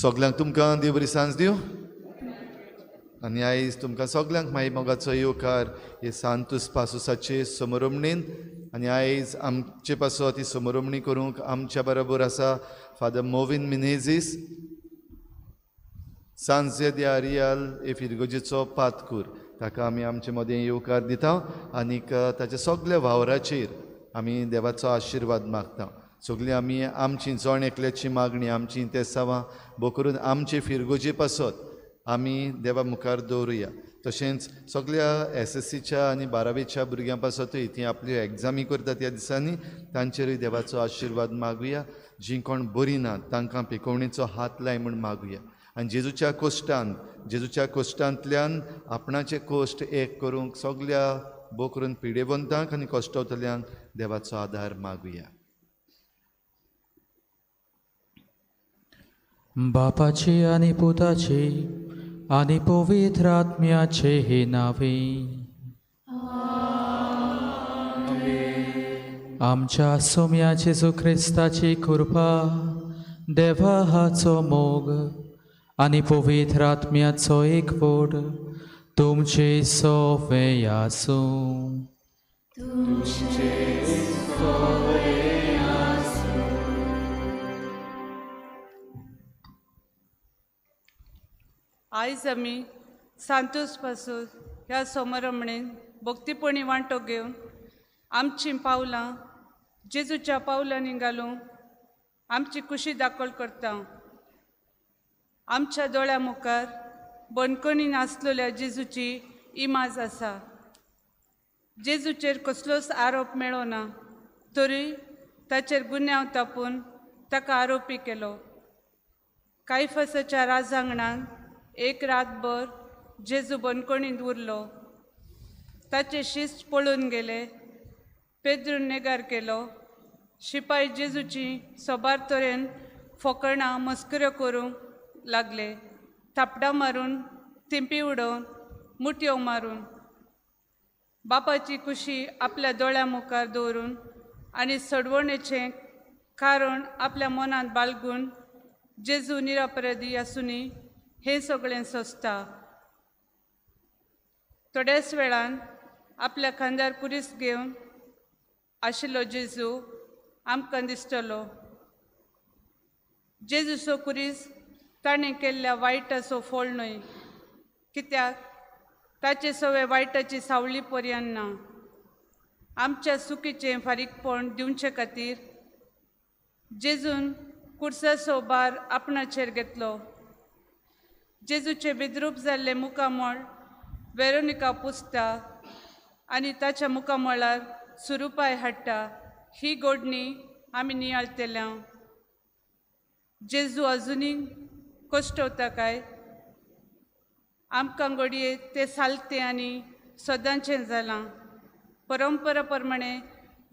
सगल्यांक तुमकां देव बरी सांज दिवं आनी आयज तुमकां सगल्यांक माई मोगाचो येवकार हे सांतूस पासुसाचे समरोमणेन. आनी आयज आमचे पासत ही समरोमणी करूंक आमच्या बरोबर आसा फादर मोविन मिनेझीस, सांजे दे आरियाल हे फिरगोजेचो पातकूर. ताका आमी आमचे मदें येवकार दिता आनीक ताच्या सगल्या वावराचेर आमी देवाचो आशिर्वाद मागता. सगळीं आमी आमची जण एकल्याची मागणी, आमची तेसावां भो करून आमचे फिरगोजे पासत आमी देवा मुखार दवरुया. तशेंच सगळ्या एसएससीच्या आनी बारावेच्या भुरग्यां पासतूय ती आपल्यो एग्जामी करता त्या दिसांनी तांचेरूय देवाचो आशिर्वाद मागुया. जीं कोण बरीं ना तांकां पिकोवणेचो हात लाय म्हूण मागुया. आनी जेजूच्या कोश्टांतल्यान आपणाचे कोश्ट एक करूंक सगल्या भो करून पिडेवंतांक आनी कश्टवतल्यांक देवाचो आदार मागुया. बापाची आनी पुताची आनी पवित्र आत्म्याचे हे नावे आमच्या सोम्या जेजू क्रिस्ताची कृपा, देवाचो मोग आनी पवित्र आत्म्याचो एकवट तुमचे सोवे आसूं. आयज आमी सांतोस पासूस ह्या सोमरमणेन भक्तीपणी वांटो घेवन आमचीं पावलां जेजूच्या पावलांनी घालून आमची खुशी दाखल करता. आमच्या दोळ्या मुखार बंदखणीन आसलेल्या जेजूची इमाज आसा. जेजूचेर कसलोच आरोप मेळो ना तरी ताचेर गुन्यांव तापून ताका आरोपी केलो. कायफासाच्या राजांगणान एक रातभर जेजू बंदखणींत उरलो. ताचे शिस्त पळून गेले. पेद्रून नेगार केलो. शिपाय जेजूची सोबार तरेन फोकणां मस्कऱ्यो करूंक लागले. थापटां मारून, थिंपी उडोवन, मुठयो मारून. बापाची खुशी आपल्या दोळ्या मुखार दवरून आनी सडवणेचें कारण आपल्या मनांत बाळगून जेजू निरपराधी आसुनी हें सगळें सोंसता. थोड्याच वेळान आपल्या खांद्यार कुरीस घेवन आशिल्लो जेजू आमकां दिसतलो. जेजूचो कुरीस ताणें केल्ल्या वायटाचो फोळ न्हय, कित्याक ताचे सवे वायटाची सावळी पर्यान ना. आमच्या चुकीचें फारीकपण दिवचे खातीर जेजून कुर्साचो भार आपणाचेर घेतलो. जेजूचें विद्रूप जाल्लें मुखामळ वेरोनिका पुसता आनी ताच्या मुखामळार सुरुपाय हाडटा. ही गोडणी आमी नियाळतल्या. जेजू अजुनूय कश्टवता काय? आमकां घडये तें सालतें आनी सदांचें जालां. परंपरा प्रमाणे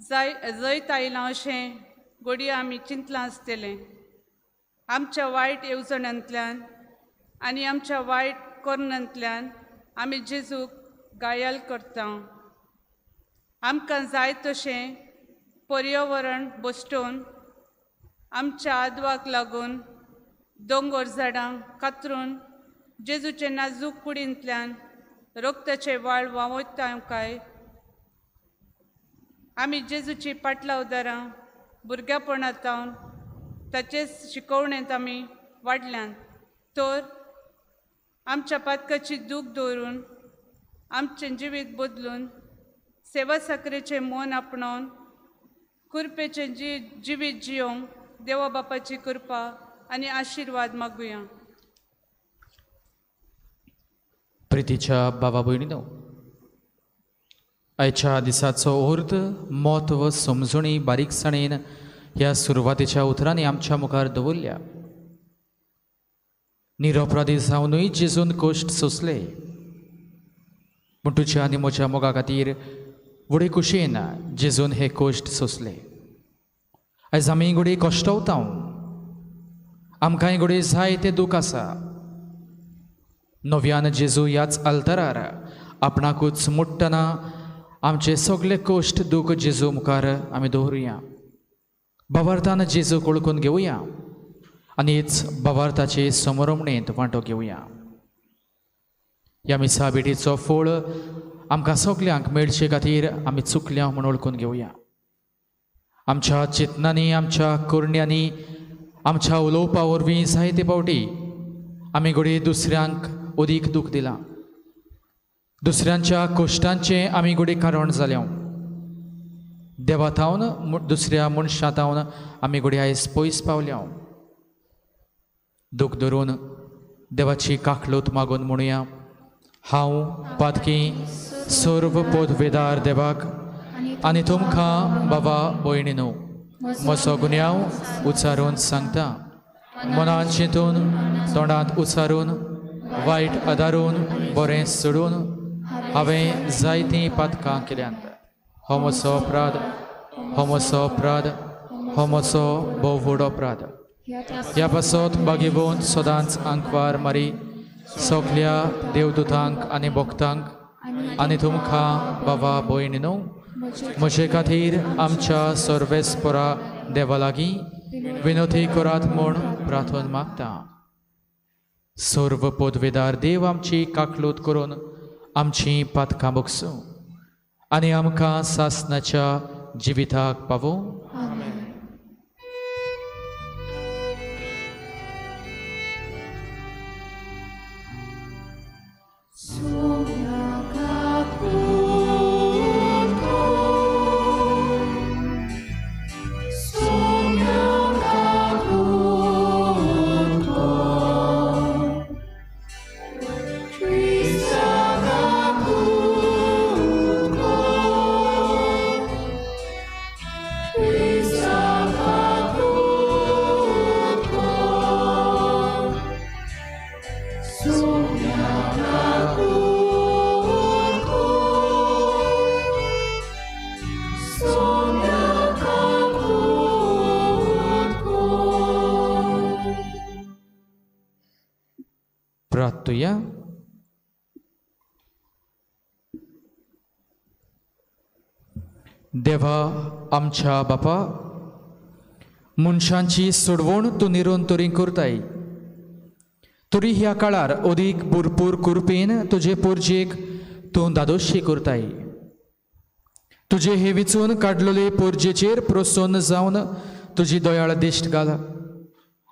जाय जैत आयलां अशें घडये आमी चिंतलां आसतलें. आमच्या वायट येवजण्यांतल्यान आनी आमच्या वायट करणांतल्यान आमी जेजूक गायल करता. आमकां जाय तशें पर्यावरण बश्टोवन आमच्या आदवाक लागून दोंगर झाडां कातरून जेजूचे नाजूक कुडींतल्यान रक्ताचे वाळ व्हांवयता काय? आमी जेजूची पाटलावदारां भुरग्यापणांत ताचेच शिकवणेंत आमी वाडल्यान तर आमच्या पातकाची दूख दवरून आमचें जिवीत बदलून सेवा साकरेचें मन आपणावन कृपेचें जिवीत जियोवंक देवा बापाची कृपा आनी आशिर्वाद मागुया. प्रितीच्या बाबा भयणीनो, आयच्या दिसाचो अर्थ म्हत्व समजणी बारीकसाणेन ह्या सुरवातेच्या उतरांनी आमच्या मुखार दवरल्या. निरपराधी जावनूय जेजून कश्ट सोंसले, पूण तुज्या आनी म्हज्या मोगा खातीर व्हडे खुशयेन जेजून हे कश्ट सोंसले. आयज आमी घडये कश्टवता, आमकांय घडये जाय तें दूख आसा. नव्यान जेजू ह्याच आल्तरार आपणाकूच मोडटना आमचे सगळे कश्ट दूख जेजू मुखार आमी दवरुया. भावार्थान जेजू वळखून घेवया आनी हेच भावार्थाचे समरमणेंत वांटो घेवया. ह्या मिसा भेटीचो फोळ आमकां सगल्यांक मेळचे खातीर आमी चुकल्या म्हूण वळखून घेवया. आमच्या चिंतनांनी, आमच्या करण्यांनी, आमच्या उलोवपा वरवीं जायते फावटी आमी घडये दुसऱ्यांक अदीक दूख दिलां, दुसऱ्यांच्या कश्टांचें आमी घडये कारण जाल्या. देवा थावन, दुसऱ्या मनशां थावन आमी घडये आयज पयस पावल्या. दूख धरून देवाची काकलूत मागून म्हणुया, हांव पातकी सर्व पदवेदार देवाक आनी तुमकां बाबा भयणीनू म्हजो गुन्यांव उच्चारून सांगता. मनान चिंतून, तोंडांत उच्चारून, वायट आदारून, बरें सोडून हांवें जायतीं पातकां केल्यांत. हो म्हजो अपराध, हो म्हजो अपराध, हो म्हजो भोव व्हड अपराध. ह्या पासत बागेवन सदांच आंकवार मारी सगल्या देवदूतांक आनी भक्तांक आनी तुमकां बाबा भयणीनू म्हजे खातीर आमच्या सर्वेस्परा देवा लागीं विनोती करात म्हूण प्रार्थना मागता. सर्व पदवेदार देव आमची काकलूत करून आमची पातकां बगसूं आनी आमकां सासनाच्या जिविताक पावूं. प्रार्थुया. देवा आमच्या बापा, मनशांची सोडवण तूं निरंतरी करताय, तरी ह्या काळार अदीक भरपूर कृपेन तुजे पोरजेक तूं दादोशी करताय. तुजे हे विचून काडलेले पोरजेचेर प्रसन्न जावन तुजी दयाळ दिश्ट घाल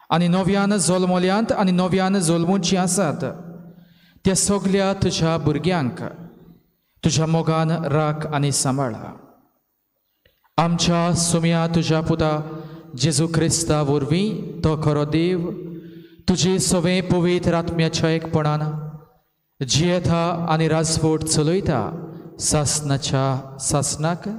आनी नव्यान जल्मल्यांत आनी नव्यान जल्मूची आसात त्या सगल्या तुज्या भुरग्यांक तुज्या मोगान राख आनी सांबाळ. आमच्या सुम्या तुज्या पुता जेजू क्रिस्ता वरवीं तो खरो देव तुजे सवे पवित्र आत्म्याच्या एकपणान जियेता आनी राजवट चलयता सासनाच्या सासनाक.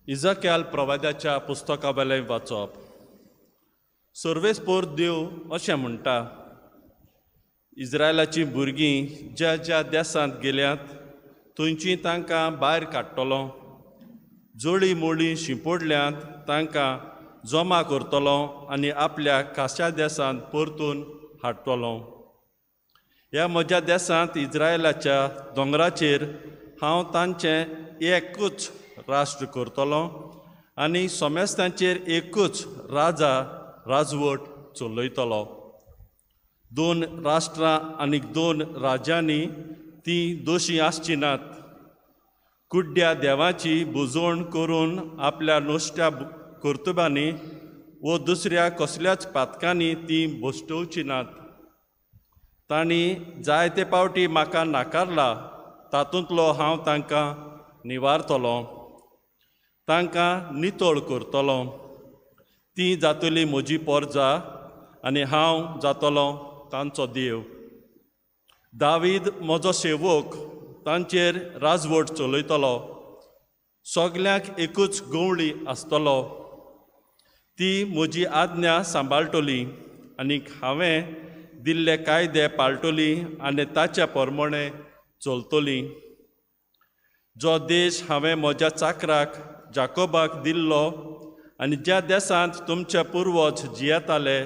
इजाक्याल प्रवाद्याच्या पुस्तका वेलें वाचप. सर्वेस्पोर देव अशें म्हणटा, इस्रायलाचीं भुरगीं ज्या ज्या देशांत गेल्यांत थंयची तांकां भायर काडटलो, जोळी मोळी शिंपडल्यांत तांकां जमा करतलो आनी आपल्या खाशा देशांत परतून हाडटलो. ह्या म्हज्या देशांत इस्रायलाच्या दोंगराचेर हांव तांचें एकूच राष्ट्र करतलो आनी समेस्तांचेर एकूच राजा राजवट चलयतलो. दोन राष्ट्रां आनी दोन राज्यांनी तीं दोशी आसची नात. कुड्ड्या देवाची बुजवण करून आपल्या नश्ट्या कर्तुबांनी वो दुसऱ्या कसल्याच पातकांनी तीं भश्टोवची नात. तांणी जायते पावटी म्हाका नाकारला, तातूंतलो हांव तांकां निवारतलो, तांकां नितळ करतलो. ती जातली म्हजी पोरजा आनी हांव जातलो तांचो देव. दावीद म्हजो सेवक तांचेर राजवट चलयतलो, सगल्यांक एकूच गवळी आसतलो. ती म्हजी आज्ञा सांबाळटली आनी हांवें दिल्ले कायदे पाळटली आनी ताच्या प्रमाणे चलतली. जो देश हांवें म्हज्या चाकराक जाकोबाक दिल्लो आनी ज्या देशांत तुमचे पुर्वज जियेताले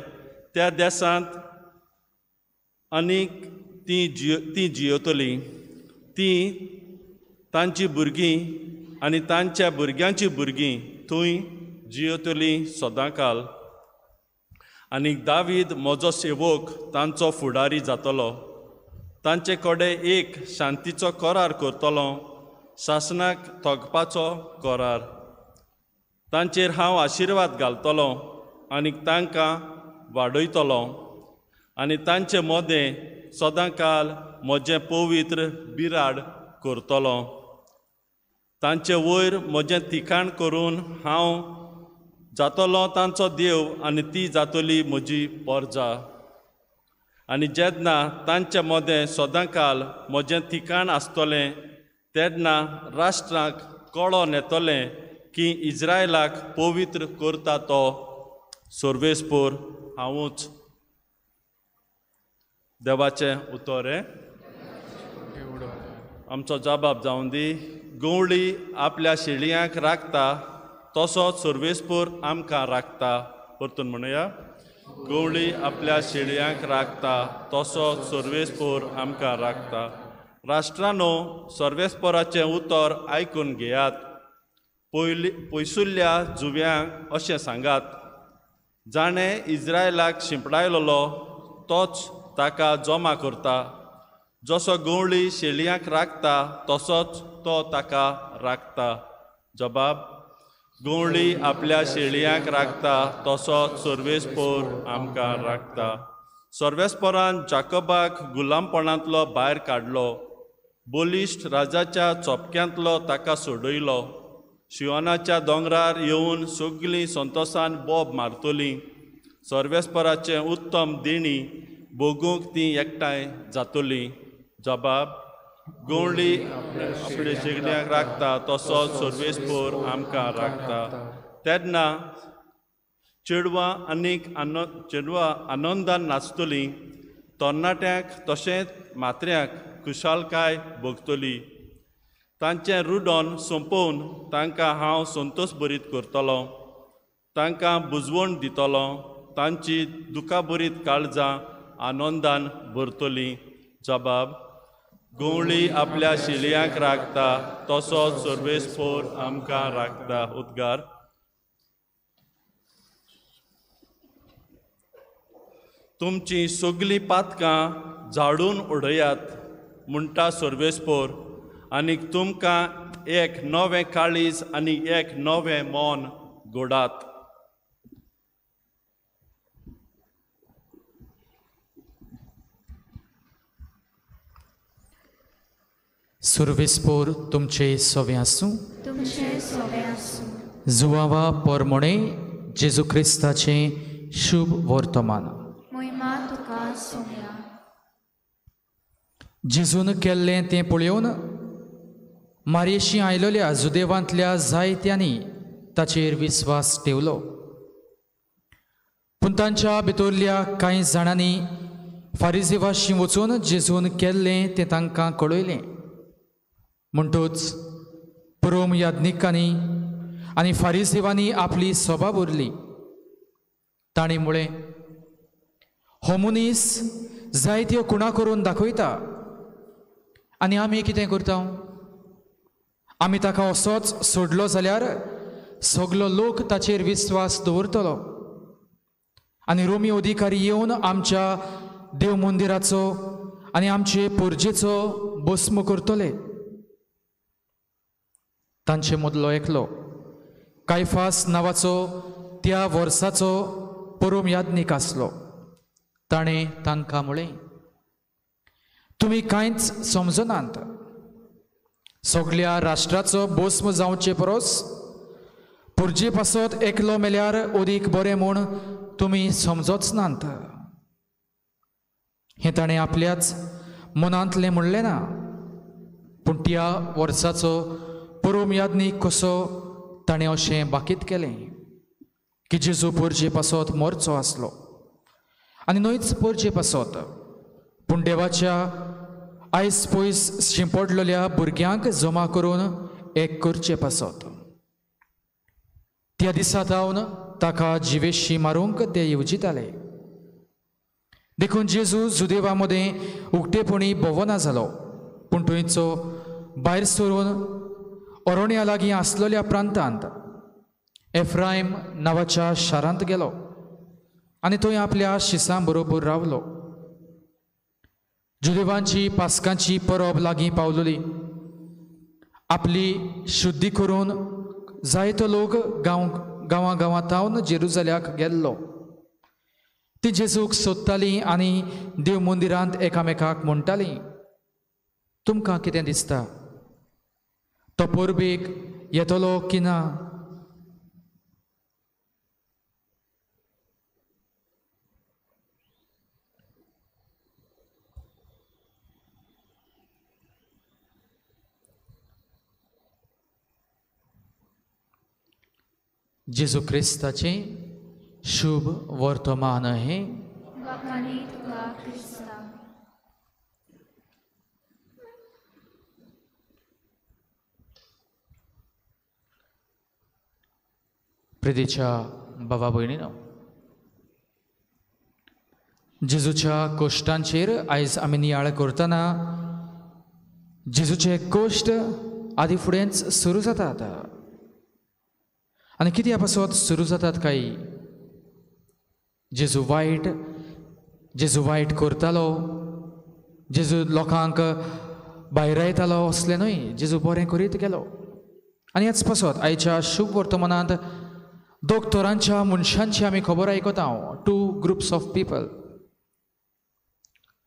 त्या देशांत आनीक ती जियेतलीं. ती तांची भुरगीं आनी तांच्या भुरग्यांची भुरगीं थंय जियेतलीं सदांकाल. आनी दावीद म्हजो सेवक तांचो फुडारी जातलो. तांचे कडेन एक शांतीचो करार करतलो, सासणाक थोगपाचो करार. तांचेर हांव आशिर्वाद घालतलो आनी तांकां वाडयतलो आनी तांचे मदें सदांकाल म्हजें पवित्र बिराड करतलो. तांचे वयर म्हजें थिकाण करून हांव जातलो तांचो देव आनी ती जातली म्हजी परजा. आनी जेन्ना तांचे मदें सदांकाल म्हजें थिकाण आसतलें तेन्ना राष्ट्रांक कळोन येतलें की इज्रायलाक पवित्र करता तो सर्वेस्पोर हांवूच. देवाचें उतर हें. आमचो जबाब जावन दी. गवळी आपल्या शेळयांक राखता तसोच सर्वेस्पोर आमकां राखता. परतून म्हणुया, गवळी आपल्या शेळयांक राखता तसोच सर्वेस्पोर आमकां राखता. राष्ट्रांनो, सर्वेस्पोराचें उतर आयकून घेयात. पयसुल्ल्या जुव्यांक अशें सांगात, जाणें इज्रायलाक शिंपडायलोलो तोच ताका जमा करता. जसो गवळी शेळयांक राखता तसोच तो ताका राखता. जबाब, गवळी आपल्या शेळयांक राखता तसोच सर्वेस्पोर आमकां राखता. सर्वेस्पोरान जाकोबाक गुलामपणांतलो भायर काडलो, बलिश्ट राजाच्या चोपक्यांतलो ताका सोडयलो. शियोनाच्या दोंगरार येवन सगळीं संतोसान बोब मारतलीं. सर्वेस्पोराचें उत्तम देणी भोगूंक ती एकठांय जातलीं. जबाब, गवळी आपल्या शेगड्यांक राखता तसोच सर्वेस्पोर आमकां राखता. तेन्ना चेडवां आनीक चेडवां आनंदान नाचतलीं, तरणाट्यांक तशेंच मात्र्यांक खुशालकाय भोगतली. तांचें रुडोन सोंपोवन तांकां हांव संतोश भरीत करतलो, तांकां बुजवण दितलो, तांची दुखाभरीत काळजां आनंदान भरतलीं. जबाब, गवळी आपल्या शेळयांक राखता तसोच सर्वेस्पोर आमकां राखता. उद्गार. तुमची सगळीं पातकां झाडून उडयात म्हणटा सर्वेस्पोर, आनी तुमकां एक नवें काळीज आनी एक नवें मन घोडात. सर्वेस्पोर तुमचे सोवे आसूं. तुमचे सोवे आसूं. जुवावा पोरमोणे जेजू क्रिस्ताचें शुभ वर्तमान. मोहिमा तुका सोम्या. जेजून केल्लें तें पळोवन मारयेशी आयलोल्या जुदेवांतल्या जायत्यांनी ताचेर विस्वास ठेवलो. पूण तांच्या भितरल्या कांय जाणांनी फारिजेवाशी वचून जेजून केल्लें तें तांकां कळयलें. म्हणटूच पुरोम याज्ञिकांनी आनी फारिजेवांनी आपली सभा उरली. तांणी म्हळें, हो मनीस जायत्यो खुणा करून दाखयता आनी आमी कितें करता? आमी ताका असोच सोडलो जाल्यार सगलो लोक ताचेर विस्वास दवरतलो आनी रोमी अधिकारी येवन आमच्या देव मंदिराचो आनी आमचे पुर्जेचो भस्म करतले. तांचे मदलो एकलो कायफास नांवाचो त्या वर्साचो परोम याज्ञीक आसलो. ताणें तांकां म्हळें, तुमी कांयच समजनात. सगल्या राष्ट्राचो भस्म जावचे परस पुर्जे पासत एकलो मेल्यार अदीक बरें म्हूण तुमी समजोच नात. हें ताणें आपल्याच मनांतलें म्हणलें ना, पूण त्या वर्साचो परोम याज्ञीक कसो ताणें अशें बाकीत केलें की जेजू पोरजे पासत मोरचो आसलो आनी न्हयच पोरजे पासत पूण देवाच्या आयस पयस शिंपडलेल्या भुरग्यांक जमा करून एक करचे पासत. त्या दिसा जावन ताका जिवेशी मारूंक ते येवजिताले. देखून जेजू जुदेवा मदें उक्तेपणी भोंवना जालो, पूण थंयचो भायर सरून अरोण्या लागीं आसलेल्या प्रांतांत एफ्रायम नांवाच्या शारांत गेलो आनी थंय आपल्या शिसां बरोबर रावलो. जुदेवांची पास्कांची परब लागीं पावलोली. आपली शुद्धी करून जायतो लोक गांवां गांवांतावन जेरुजाल्याक गेल्लो. ती जेजूक सोदतालीं आनी देव मंदिरांत एकामेकाक म्हणटालीं, तुमकां कितें दिसता, तो परबेक येतलो की ना? जेजू क्रिस्ताचें शुभ वर्तमान हें. प्रितीच्या बाबा भयणीनो, जेजूच्या कोश्टांचेर आयज आमी नियाळ करतना जेजूचे कोश्ट आदी फुडेंच सुरू जातात. आनी कित्या पासत सुरू जातात काय? जेजू वायट करतालो, जेजू लोकांक भायरायतालो असलें न्हय, जेजू बरें करीत गेलो. आनी ह्याच पासत आयच्या शुभ वर्तमानांत दोग तरांच्या मनशांची आमी खबर आयकता, टू ग्रुप्स ऑफ पीपल.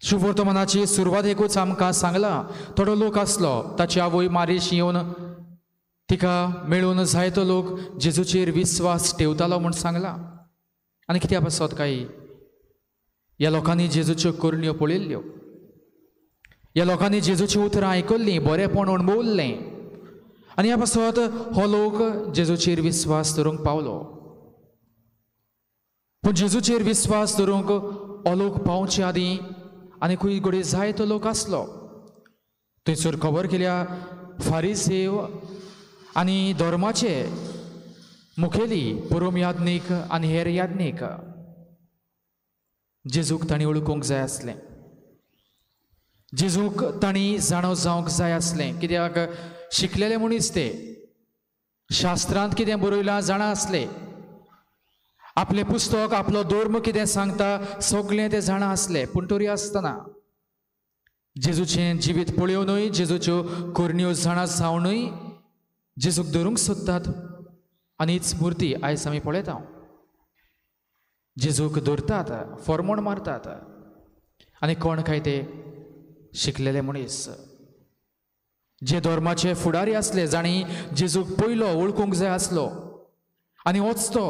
शुभ वर्तमानाची सुरवातेकूच आमकां सांगलां, थोडो लोक आसलो, ताची आवय मारीश येवन तिका मेळून जायतो लोक जेजूचेर विस्वास ठेवतालो म्हूण सांगलां. आनी कित्या पासत काय ह्या लोकांनी जेजूच्यो करण्यो पळयल्ल्यो, ह्या लोकांनी जेजूचीं उतरां आयकल्लीं, बरेंपण अणभवल्लें आनी ह्या पासत हो लोक जेजूचेर विस्वास दवरूंक पावलो. पूण जेजूचेर विस्वास दवरूंक हो लोक पावचे आदीं आनी खंय घडये जायतो लोक आसलो. थंयसर खबर केल्या फारीसेव आनी धर्माचे मुखेली पुरोम याज्ञीक आनी हेर याज्ञीक जेजूक तांणी वळखूंक जाय आसलें, जेजूक तांणी जाणो जावंक जाय आसलें. कित्याक शिकलेले मनीस ते, शास्त्रांत कितें बरयलां जाणा आसले, आपलें पुस्तक आपलो धर्म कितें सांगता सगळें ते जाणा आसले. पूण तरी आसतना जेजूचें जिवीत पळोवनूय, जेजूच्यो करण्यो जाणा जावनूय जेजूक धरूंक सोदतात. आनी हीच मुर्ती आयज आमी पळयता, जेजूक धरतात, फॉर्मोण मारतात. आनी कोण काय ते शिकलेले मनीस, जे धर्माचे फुडारी आसले, जांणी जेजूक पयलो वळखूंक जाय आसलो आनी होच तो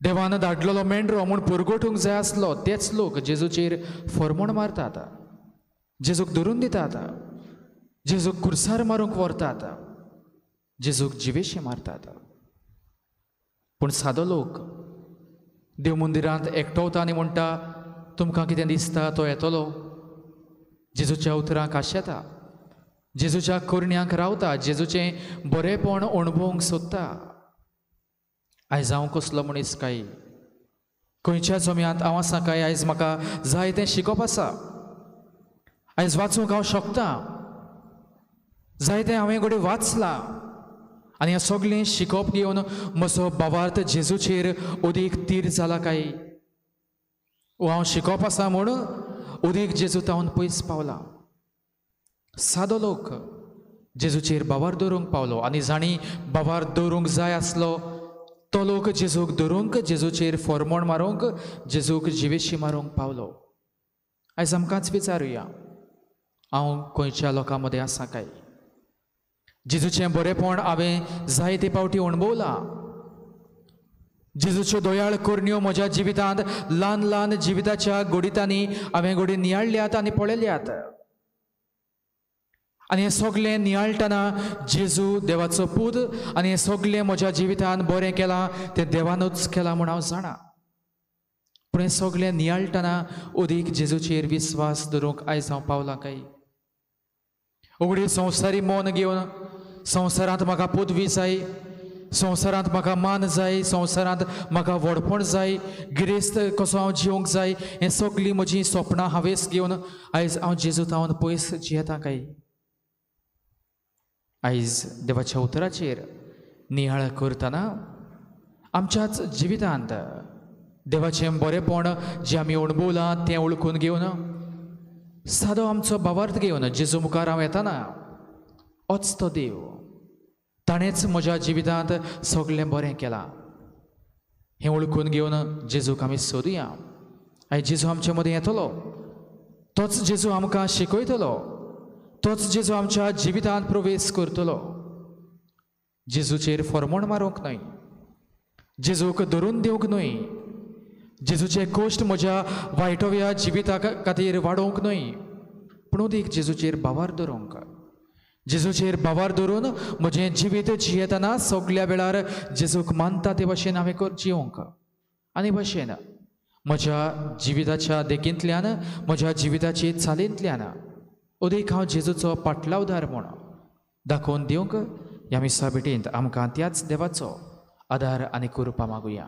देवान धाडलेलो मेंढरो म्हूण पुरगोटूंक जाय आसलो, तेच लोक जेजूचेर फॉर्मोण मारतात, जेजूक धरून दितात, जेजूक कुर्सार मारूंक व्हरतात, जेजूक जिवेशी मारतात. पूण सादो लोक देव मंदिरांत एकटवता आनी म्हणटा, तुमकां कितें दिसता, तो येतलो? जेजूच्या उतरांक आशेता, जेजूच्या करण्यांक रावता, जेजूचें बरेंपण अणभवूंक सोदता. आयज हांव कसलो मनीस काय, खंयच्या जम्यांत हांव आसा काय? आयज म्हाका जाय तें शिकप आसा, आयज वाचूंक हांव शकता, जाय तें हांवें घडये वाचलां आनी हें सगळें शिकप घेवन म्हजो भावार्थ जेजूचेर अदीक तीर जाला काय? ओ हांव शिकप आसा म्हूण अदीक जेजू तावन पयस पावला. सादो लोक जेजूचेर भावार दवरूंक पावलो आनी जांणी भावार दवरूंक जाय आसलो तो लोक जेजूक धरूंक, जेजूचेर फॉर्मोण मारूंक, जेजूक जिवेशी मारूंक पावलो. आयज आमकांच विचारुया, हांव खंयच्या लोकां मदें आसा काय? जेजूचें बरेंपण हांवें जायते फावटी अणभवलां, जेजूच्यो दयाळ करण्यो म्हज्या जिवितांत ल्हान ल्हान जिविताच्या घडितांनी हांवें घडये नियाळ्ळ्यात आनी पळयल्यात. आनी हें सगळें नियाळटना जेजू देवाचो पूत आनी हें सगळें म्हज्या जिवितांत बरें केलां तें देवानूच केलां म्हूण हांव जाणा. पूण हें सगळें नियाळटना अदीक जेजूचेर विस्वास दवरूंक आयज हांव पावलां काय? उगडी संवसारी मन घेवन संवसारांत म्हाका पदवी जाय, संवसारांत म्हाका मान जाय, संवसारांत म्हाका व्हडपण जाय, गिरेस्त कसो हांव जिवंक जाय, हें सगळीं म्हजीं सपनां हावेस घेवन आयज हांव जेजू तावन पयस जियेता काय? आयज देवाच्या उतराचेर नियाळ करतना आमच्याच जिवितांत देवाचें बरेंपण जें आमी अणभवलां तें वळखून घेवन सादो आमचो भावार्थ घेवन जेजू मुखार हांव येताना होच तो देव, ताणेंच म्हज्या जिवितांत सगळें बरें केलां हें वळखून घेवन जेजूक आमी सोदुया. आयज जेजू आमचे मदें येतलो, तोच जेजू आमकां शिकयतलो, तोच जेजू आमच्या जिवितांत प्रवेश करतलो. जेजूचेर फॉर्मोण मारूंक न्हय, जेजूक धरून दिवंक न्हय, जेजूचे कश्ट म्हज्या वायटव्या जिविता खातीर वाडोवंक न्हय, पूण अदीक जेजूचेर भावार धरूंक. जेजूचेर भावार धरून म्हजें जिवीत जियेतना सगल्या वेळार जेजूक मानता ते भशेन हांवें जिवंक आनी भशेन म्हज्या जिविताच्या देखींतल्यान, म्हज्या जिविताचे चालींतल्यान अदीक हांव जेजूचो पाटलावदार म्हूण दाखोवन दिवंक ह्या मिसा भेटींत आमकां त्याच देवाचो आदार आनी कृपा मागुया.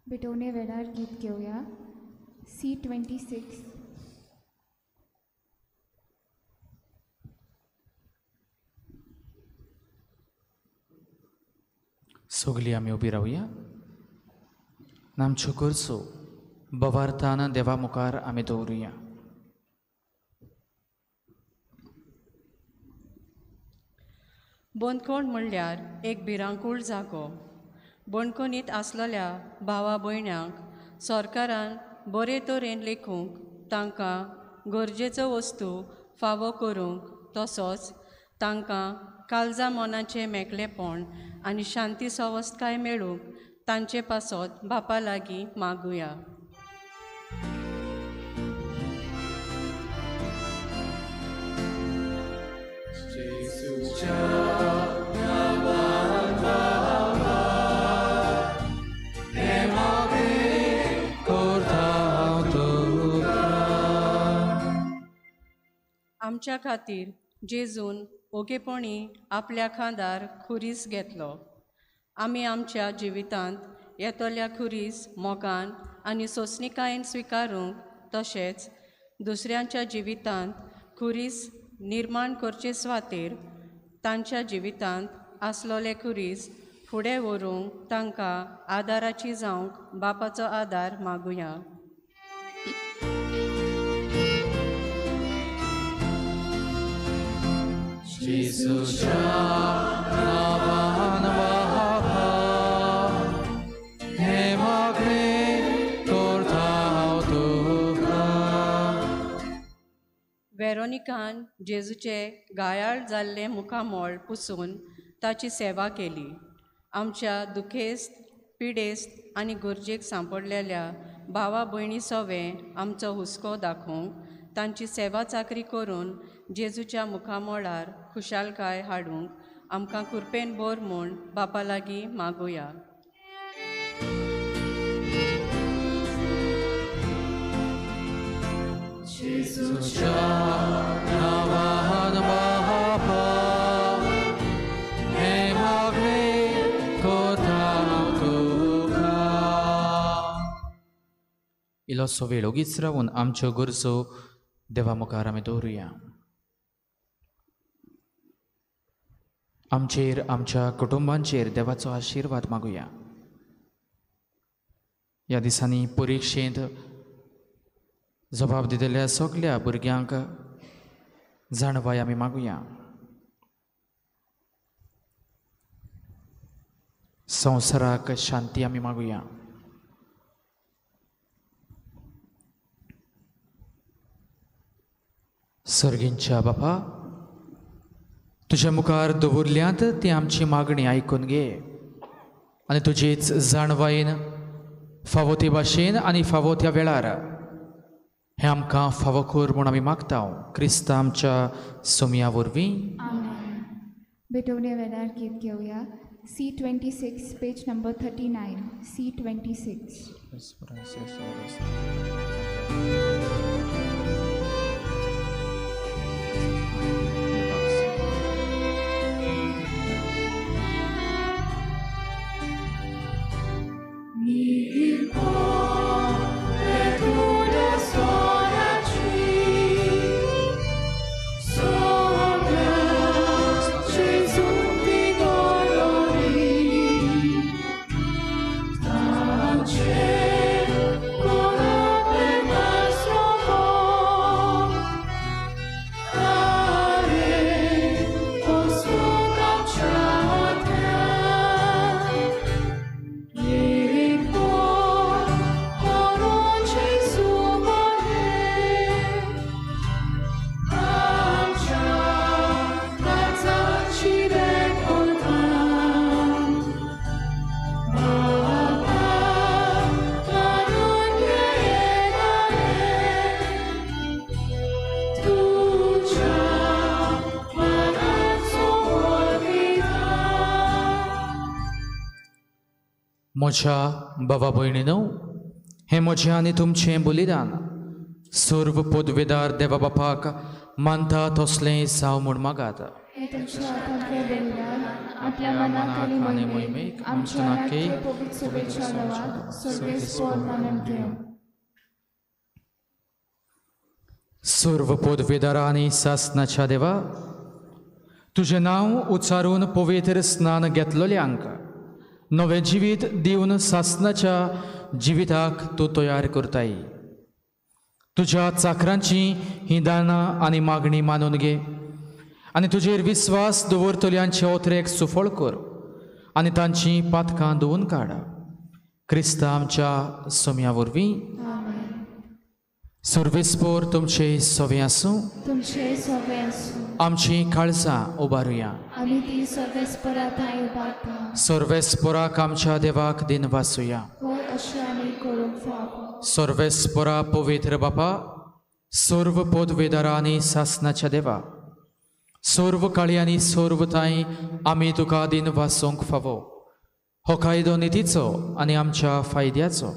भेटवणे वेळार गीत घेवया C26. सगळीं आमी उबी रावया. आमच्यो गरजो बवार्थान देवा मुखार आमी दवरुया. बंदखण म्हणल्यार एक भिरांकूळ जागो. बणकोनीत आसलेल्या भावा भयण्यांक सरकारान बरे तरेन लेखूंक, तांकां गरजेचो वस्तू फावो करूंक, तसोच तांकां काळजा मनाचें मेकळेपण आनी शांती सवस्तकाय मेळूंक तांचे पासत बापा लागीं मागुया. आमच्या खातीर जेजून ओगेपणी आपल्या खांदार खुरीस घेतलो. आमी आमच्या जिवितांत येतल्या खुरीस मोगान आनी सोंसणीकायेन स्विकारूंक, तशेंच दुसऱ्यांच्या जिवितांत खुरीस निर्माण करचे सुवातेर तांच्या जिवितांत आसलोले खुरीस फुडें व्हरूंक तांकां आदाराची जावंक बापाचो आदार मागुया. जेजूच्या नांवान बापा हें मागणें करता हांव तुका. वेरोनिकान जेजूचें गायाळ जाल्लें मुखामळ पुसून ताची सेवा केली. आमच्या दुखेस्त, पिडेस्त आनी गरजेक सांपडलेल्या भावा भयणी सवें आमचो हुस्को दाखोवंक तांची सेवा चाकरी करून जेजूच्या मुखामळार खुशालकाय हाडूंक आमकां कृपेन भर म्हूण बापा लागीं मागुया. जेजूच्या नांवान बापा हें मागणें करता हांव तुका. इल्लोसो वेळ ओगीच रावून आमच्यो गरजो देवा मुखार आमी दवरुया. आमचेर, आमच्या कुटुंबांचेर देवाचो आशिर्वाद मागुया. ह्या दिसांनी परिक्षेंत जबाब दितल्या सगल्या भुरग्यांक जाणवाय आमी मागुया. संवसाराक शांती आमी मागुया. सर्गींच्या बापा, तुज्या मुखार दवरल्यांत ती आमची मागणी आयकून घे आनी तुजीच जाणवायेन फावो ते भाशेन आनी फावो त्या वेळार हें आमकां फावो कर म्हूण आमी मागता क्रिस्ता आमच्या सोमया वरवीं. भेटवणे वेळार गीत घेवया. C26 page number 39. C26. म्हज्या बाबा भयणीनो, हें म्हजें आनी तुमचें बलिदान सर्व पदवेदार देवा बापाक मानता तसलें जावं म्हूण मागात. सर्व पदवेदारा आनी सासनाच्या देवा, तुजें नांव उच्चारून पवित्र स्नान घेतलोल्यांक नवें जिवीत दिवन सासनाच्या जिविताक तूं तयार करताय. तुज्या चाकरांची ही दानां आनी मागणी मानून घे आनी तुजेर विस्वास दवरतल्यांचे ओतरेक सुफळ कर आनी तांची पातकां धुवून काड. क्रिस्ता आमच्या सोम्या वरवीं. सर्वेस्पोर तुमचे सवे आसूं. आमची काळजां उबारुया. सर्वेस्पोराक आमच्या देवाक दिन वासुया. सर्वेस्पोरा पवित्र बापा, सर्व पदवेदारा आनी सासनाच्या देवा, सर्व काळी आनी सर्व तांय आमी तुका दिन वासूंक फावो. हो कायदो नितीचो आनी आमच्या फायद्याचो.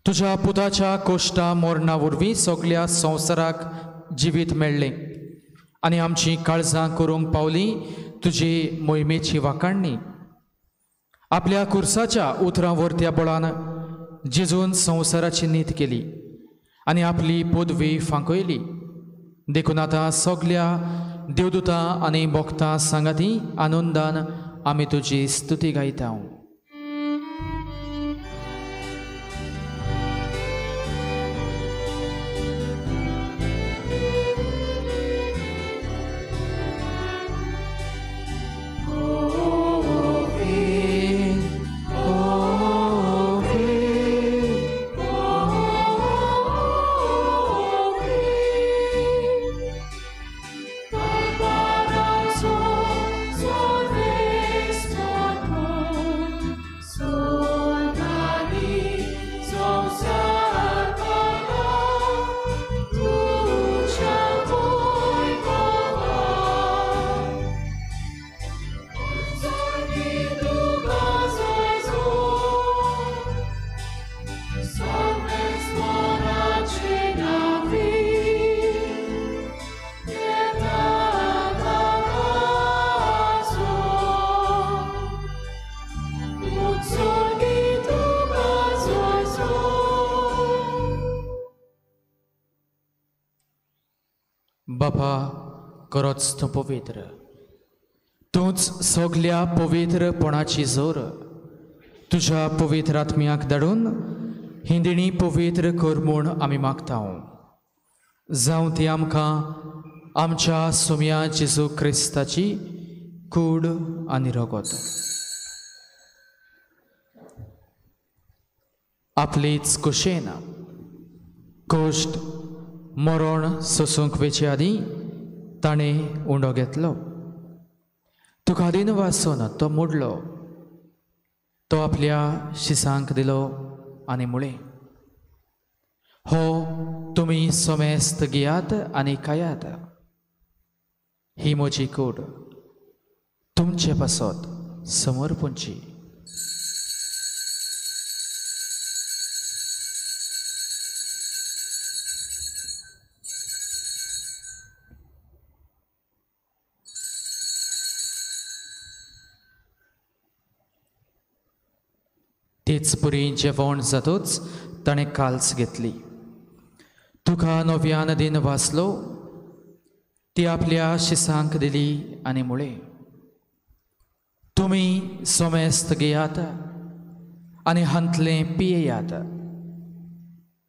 तुज्या पुताच्या कोश्टा मरणा वरवीं सगल्या संवसाराक जिवीत मेळ्ळें आनी आमची काळजां करूंक पावली तुजी मोहिमेची वाखाणणी. आपल्या कुर्साच्या उतरां वरत्या बळान जेजून संवसाराची नीत केली आनी आपली पदवी फांकयली. देखून आतां सगल्या देवदूतां आनी भक्तां सांगाती आनंदान आमी तुजी स्तुती गायता. बापा, खरोच तूं पवित्र, तूंच सगल्या पवित्रपणाची जोर. तुज्या पवित्र आत्म्याक धाडून ही दिणी पवित्र कर म्हूण आमी मागता. जावं ती आमकां आमच्या सोम्या जेजू क्रिस्ताची कूड आनी रगत. आपलीच कुशेन कश्ट मरण सोसूंक वेचे आदीं ताणें उंडो घेतलो. तुका दिन वासून तो मोडलो, तो आपल्या शिसांक दिलो आनी मुळें, हो तुमी समेस्त घेयात आनी खायात, ही म्हजी कूड तुमचे पासत समर्पूंची. तेच पुरी जेवण जातूच ताणें काल्स घेतली, तुका नव्यान दिन वाचलो, ती आपल्या शिसांक दिली आनी मुळें, तुमी समेस्त घेयात आनी हांतलें पियेयात,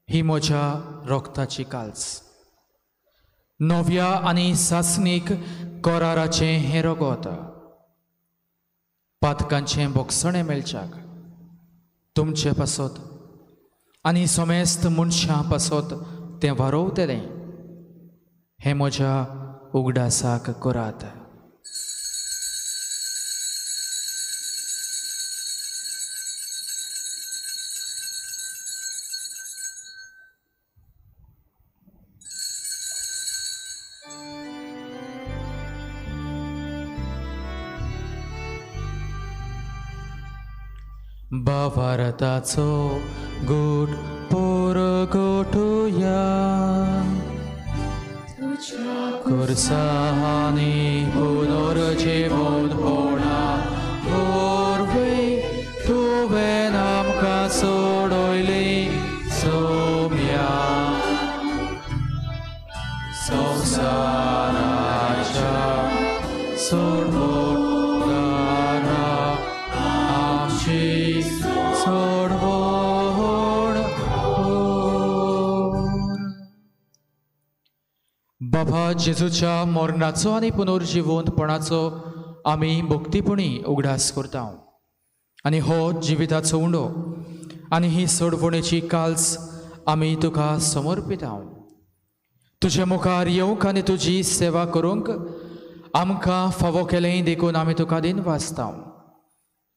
ही म्हज्या रोगताची काल्स, नव्या आनी सासणीक कराराचें हें रगत, पातकांचें बोगसणें मेळच्याक तुमचे पासत आनी समेस्त मनशां पासत तें वारोवतलें, हें म्हज्या उगडासाक करात. भावार्थाचो गूट पोरगोटुया, खुर्सांनी पुनर्जिवोनपणा वरवीं तुवें आमकां सोडयली सोम्या, संवसाराच्या सोडवणदारा आमची सोडवण कर. बाबा जेजूच्या मरणाचो आनी पुनर्जिवंतपणाचो आमी भक्तीपणी उगडास करता आनी हो जिविताचो उंडो आनी ही सोडवणेची काल्स आमी तुका समर्पिता. तुजे मुखार येवंक आनी तुजी सेवा करूंक आमकां फावो केलें देखून आमी तुका दिन वाचता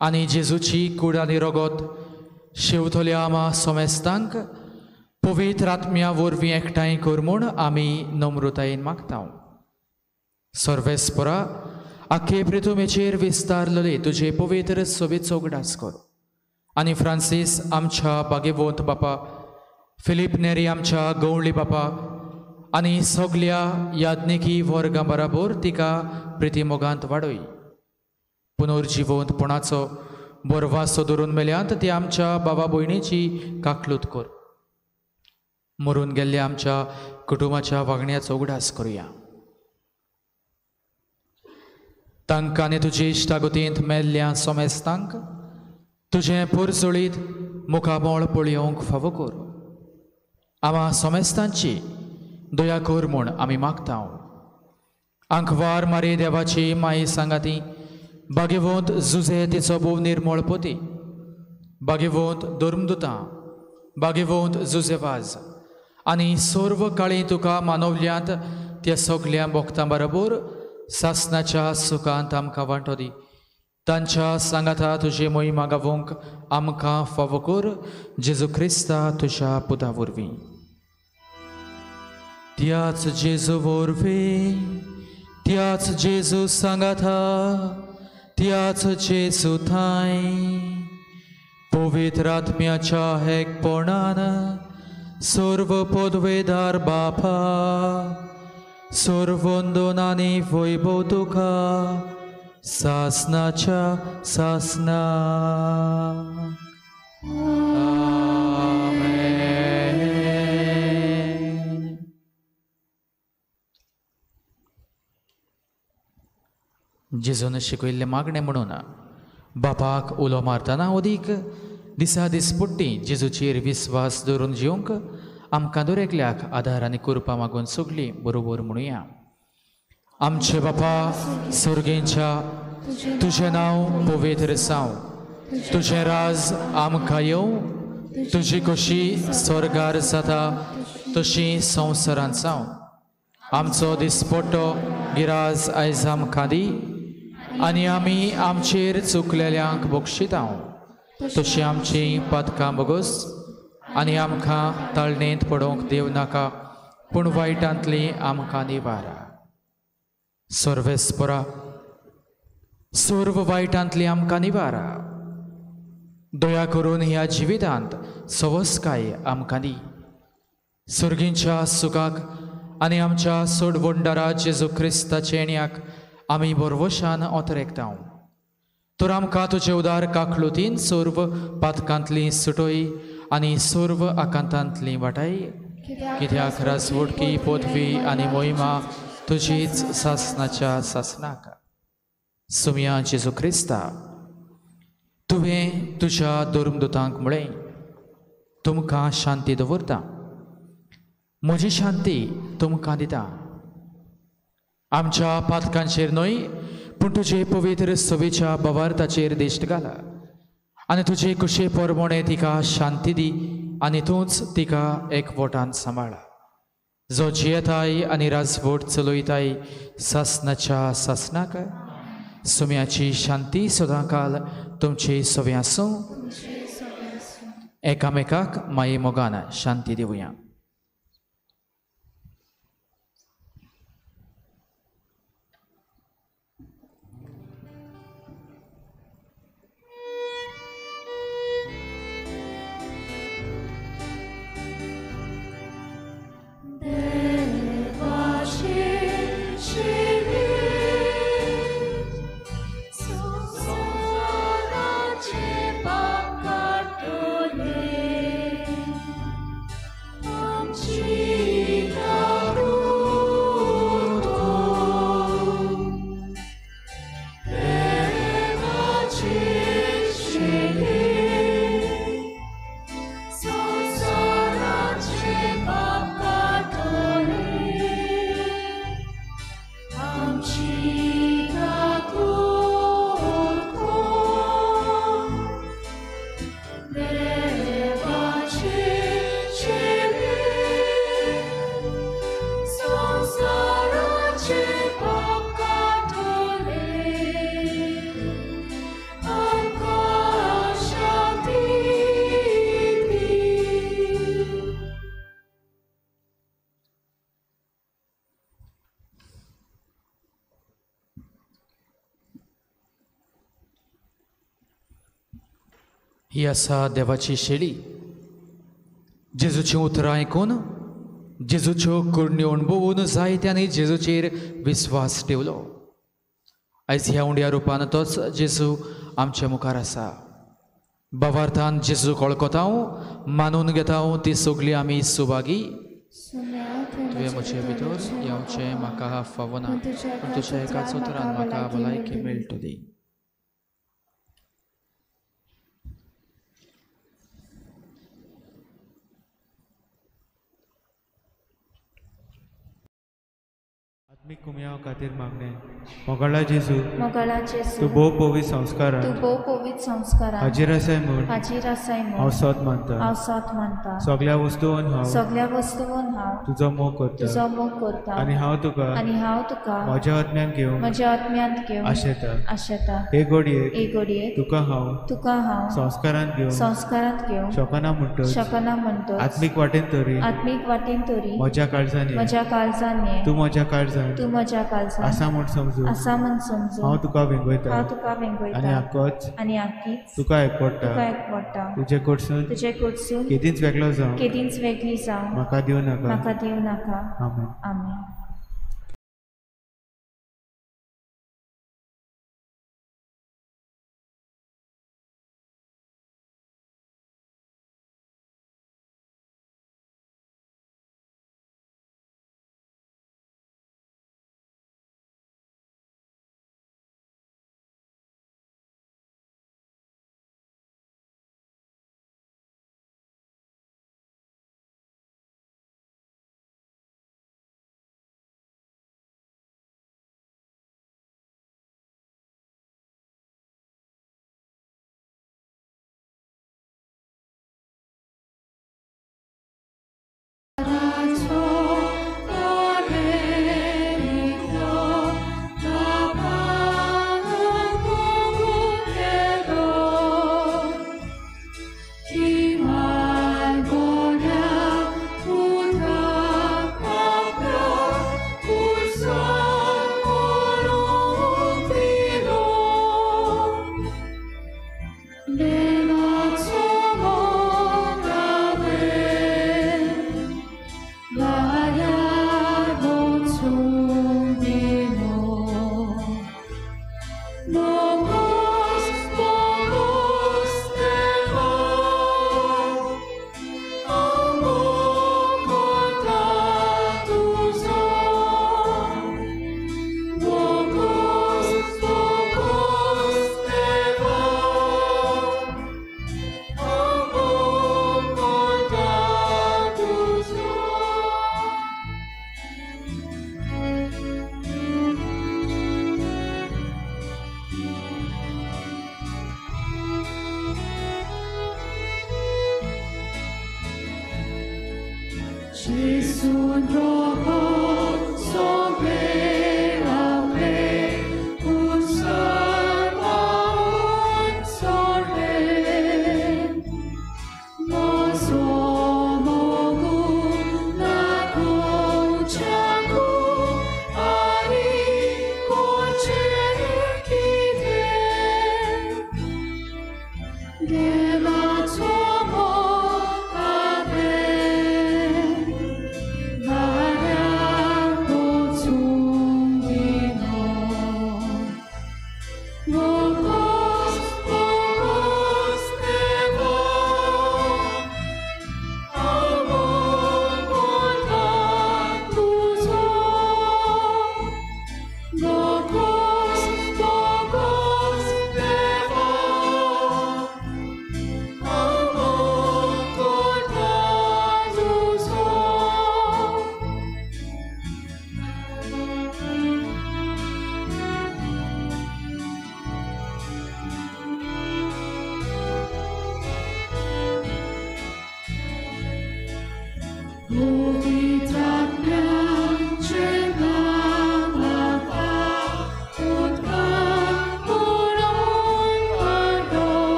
आनी जेजूची कूड आनी रगत शेवतल्या आमा समेस्तांक पवित्र आत्म्या वरवीं एकठांय कर म्हूण आमी नम्रतायेन मागता. सर्वेस्परा आखे प्रितुमेचेर विस्तारलेले तुजे पवित्र सोबीत उगडास कर आनी फ्रांसीस आमच्या बागेवंत बापा, फिलीप नेरी आमच्या गवळी बापा आनी सगल्या याज्ञिकी वर्गां बराबर तिका प्रितीमोगांत वाडय. पुनर्जिवंतपणाचो बोरवासो धरून मेल्यांत ती आमच्या बाबा भयणीची काकलूत कर. मरून गेल्ल्या आमच्या कुटुंबाच्या वागण्याचो उगडास करुया. तांकां आनी तुजे इश्टागतींत मेल्ल्या सोमेस्तांक तुजें पुरसुळीत मुखामळ पळोवंक फावो कर. आमा सोमेस्तांची दया कर म्हूण आमी मागता. आंकवार मारी देवाची माई सांगाती बागेवंत जुझे तिचो भोव निर्मळ पोती, बागेवंत धर्मदुतां, बागेवंत जुझेवाज आनी सर्व काळी तुका मानवल्यांत त्या सगल्या भक्तां बरोबर सासनाच्या सुखांत आमकां वांटो दी. तांच्या सांगाता तुजी मोहिमा गावोवंक आमकां फावो कर, जेजू क्रिस्ता तुज्या पुता वरवीं. त्याच जेजू वरवीं, त्याच जेजू सांगाता, त्याच जेजू थांय पवित्र आत्म्याच्या एकपणान सर्व पदवेदार बापा, सर्वंदन आनी वैभव तुका सासनाच्या सासना. आमेन. जेजून शिकयल्लें मागणें म्हणून बापाक उलो मारतना अदीक दिसा दिसपट्टी जेजूचेर विस्वास दवरून जिवंक आमकां दरेकल्याक आदार आनी कृपा मागून सगळीं बरोबर म्हणुया. आमचे बापा सर्गेंच्या, तुजें नांव पवित्र जावं, तुजें राज आमकां येवं, तुजी कशी स्वर्गार जाता तशी संवसारांत जावं. आमचो दिसपट्टो गिराज आयज आमकां दी आनी आमी आमचेर चुकलेल्यांक बक्षिता तशी आमची पातकां बगोस आनी आमकां ताळणेंत पडोवंक देव नाका, पूण वायटांतली आमकां निवारा. सर्वेस्परा, सर्व वायटांतली आमकां निवारा. दया करून ह्या जिवितांत सवसकाय आमकां दी. सर्गींच्या सुखाक आनी आमच्या सोडवणदारा जेजू क्रिस्ताच्या येण्याक आमी बरवशान ओतरेकता. तर आमकां तुजे उदार काकलुतीन सर्व पातकांतली सुटय आनी सर्व आकांतांतली वाटाय. कित्याक राजवटकी पदवी आनी मोहिमा तुजीच सासनाच्या सासनाक. सुमया जेजू क्रिस्ता, तुवें तुज्या धर्मदूतांक म्हळें, तुमकां शांती दवरता, म्हजी शांती तुमकां दिता. आमच्या पातकांचेर न्हय, पूण तुजे पवित्र सवेच्या बवार्थाचेर दिश्ट घाला आनी तुजे कुशे परमोणे तिका शांती दी आनी तूंच तिका एकवटान सांबाळा, जो जियेताय आनी राजवट चलयताय सासनाच्या सासनाक. सुम्याची शांती सदांकाल तुमचे सवे आसूं. एकामेकाक माये मोगान शांती दिवया. ही आसा देवाची शेळी. जेजूचीं उतरां आयकून, जेजूच्यो करण्यो अणभवून जायत्यांनी जेजूचेर विस्वास ठेवलो. आयज ह्या उंड्या रुपान तोच जेजू आमच्या मुखार आसा. भावार्थान जेजूक वळखता, मानून घेता, ती सगळी आमी सुभागी. तुवें म्हजे भितर येवचें म्हाका फावना, पूण तुज्या एकाच उतरान म्हाका भलायकी मेळटली. आत्मीक कुमयाव खातीर मागणें. मोगाळा जेजू, मोगाळा जेजू, तूं भोव पवित्र संस्कारान, तूं भोव पवित्र संस्कारान हाजीर आसाय म्हूण, हाजीर आसाय म्हूण हांव सोद मानता, हांव सोद मानता. सगळ्या वस्तून हांव, सगळ्या वस्तून हांव तुजो मोग करता, तुजो मोग करता. आनी हांव तुका, आनी हांव तुका म्हज्या आत्म्यान घेवंक, म्हज्या आत्म्यांत घेवंक आशेता, आशेता. हे घडयेक, हे घडयेक तुका हांव, तुका हांव संस्कारांत घेवंक, संस्कारांत घेवंक शकना म्हणटच, शकना म्हणटच आत्मीक वाटेन तरी, आत्मीक वाटेन तरी म्हज्या काळजान, म्हज्या काळजान ये, तूं म्हज्या काळजान, तूं म्हज्या काळजान आसा म्हूण समजून, आसा म्हूण समजून हांव तुका वेंगयता, हांव तुका वेंगयता. आनी आकोच, आनी आकीच तुका एकवटा, तुका एकवटा. तुजे कडसून, तुजे कडसून केदींच वेगळो जावं, केदींच वेगळी जावं म्हाका दिवं नाका, म्हाका दिवं नाका. आमेन. आमेन.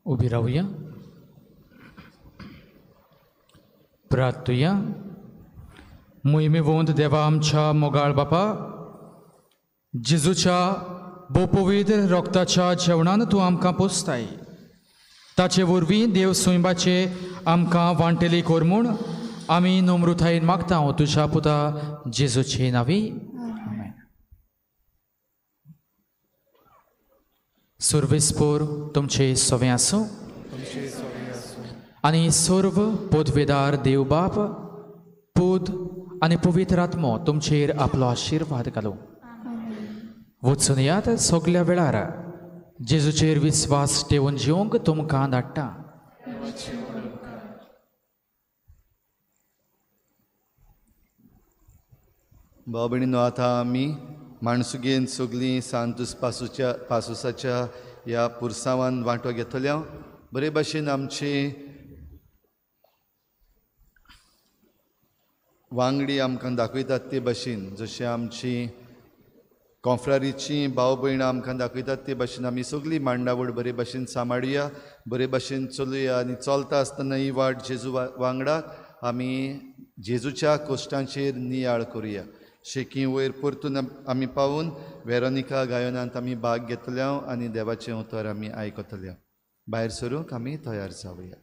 उभी रावया, प्रार्थुया. मोहिमेवंत देवा आमच्या मोगाळ बापा, जेजूच्या भोवपवित्र रोगताच्या जेवणान तूं आमकां पोसताय. ताचे वरवीं देव सुंयबाचे आमकां वांटेली कर म्हूण आमी नम्रतायेन मागता तुज्या पुता जेजूचे नांवी. आमेन. सर्वेस्पोर तुमचे सवें आसूं आनी सर्व पदवेदार देव बाप, पूत आनी पवित्र आत्मो तुमचेर आपलो आशिर्वाद घालूं. वचून यात सगल्या वेळार जेजूचेर विस्वास ठेवून जिवंक तुमकां धाडटा. भाव भयणीनो, आतां आमी माणसुगेन सगळीं सांतूस पासूच्या पासूसाच्या ह्या पुरसांवान वांटो घेतल्या. बरे भाशेन आमची वांगडी आमकां दाखयतात ते भाशेन, जशें आमची कॉफ्रारीची भाव भयणां आमकां दाखयतात ते भाशेन आमी सगळी मांडावळ बरे भाशेन सांबाळुया, बरे भाशेन चलुया. आनी चलता आसतना ही वाट जेजू वांगडा आमी जेजूच्या कोश्टांचेर नियाळ करुया. शेकी वयर परतून आमी पावून वेरोनिका गायनांत आमी भाग घेतल्या आनी देवाचें उतर आमी आयकतल्या. भायर सरूंक आमी तयार जावया.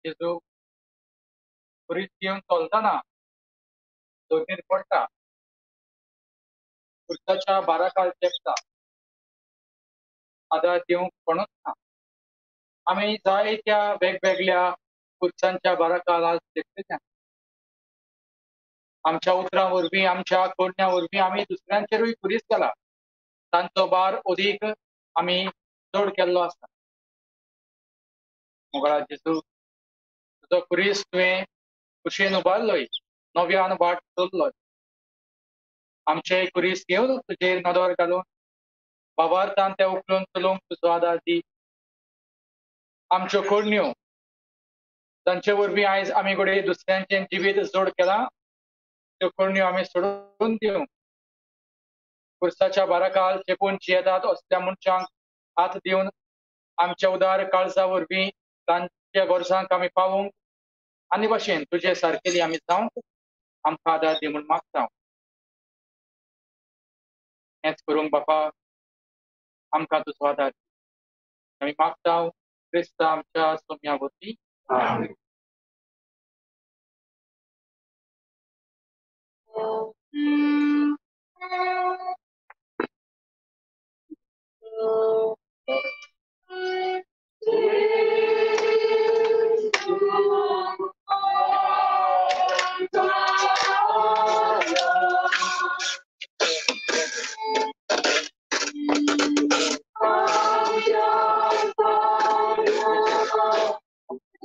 जेजू खुरीस घेवन चलतना दोनीर पडटा, खुर्साच्या बाराकाल चेपता, आदार दिवंक कोणूच ना. आमी जायत्या वेगवेगळ्या खुर्सांच्या बाराकाल आज चेपले. आमच्या उतरां वरवीं, आमच्या करण्या वरवीं आमी दुसऱ्यांचेरूय खुरीस केला, तांचो भार अदीक आमी चड केल्लो आसा. मोगळा जेजू, तुजो खुरीस तुवें कुशीन उबारलोय, नव्यान वाट चल्लोय. आमचे खुरीस घेवन तुजेर नदर घालून बाबार्थान ते उखलून चलूंक तुजो आदार दी. आमच्यो करण्यो तांचे वरवीं आयज आमी घडये दुसऱ्यांचें जिवीत जोड केलां, त्यो करण्यो आमी सोडून दिवंक, खुर्साच्या बाराकाल चेपून जियेतात असल्या मनशांक हात दिवन आमच्या उदार काळजा वरवीं तांच्या गरजांक आमी पावूंक आनी भशेन तुजे सारकेली आमी जावंक आमकां आदार दी म्हूण मागता. हेंच करूंक बापा आमकां तुजो आदार दी, आमी मागता क्रिस्ता आमच्या सोम्या वरवीं. आमेन.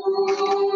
Oh,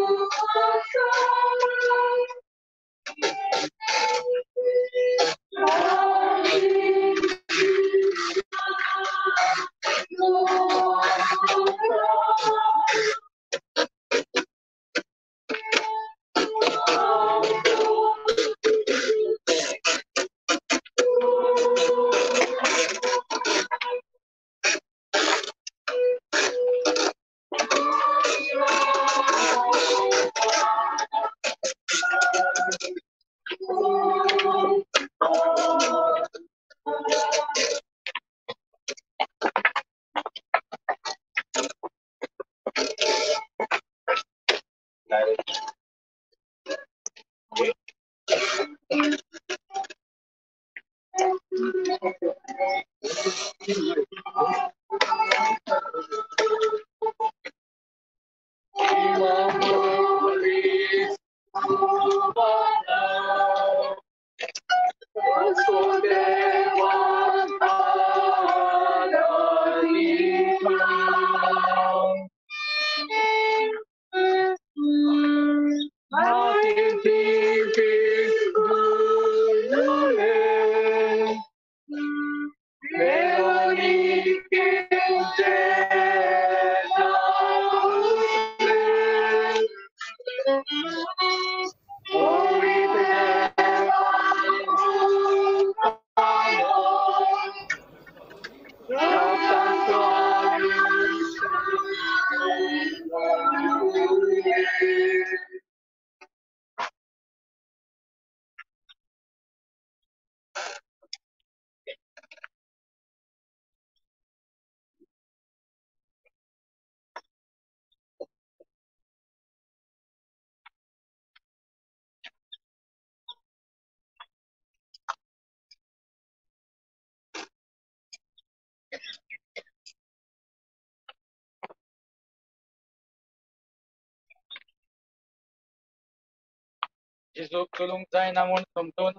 जेजूक चलूंक जायना म्हूण समजून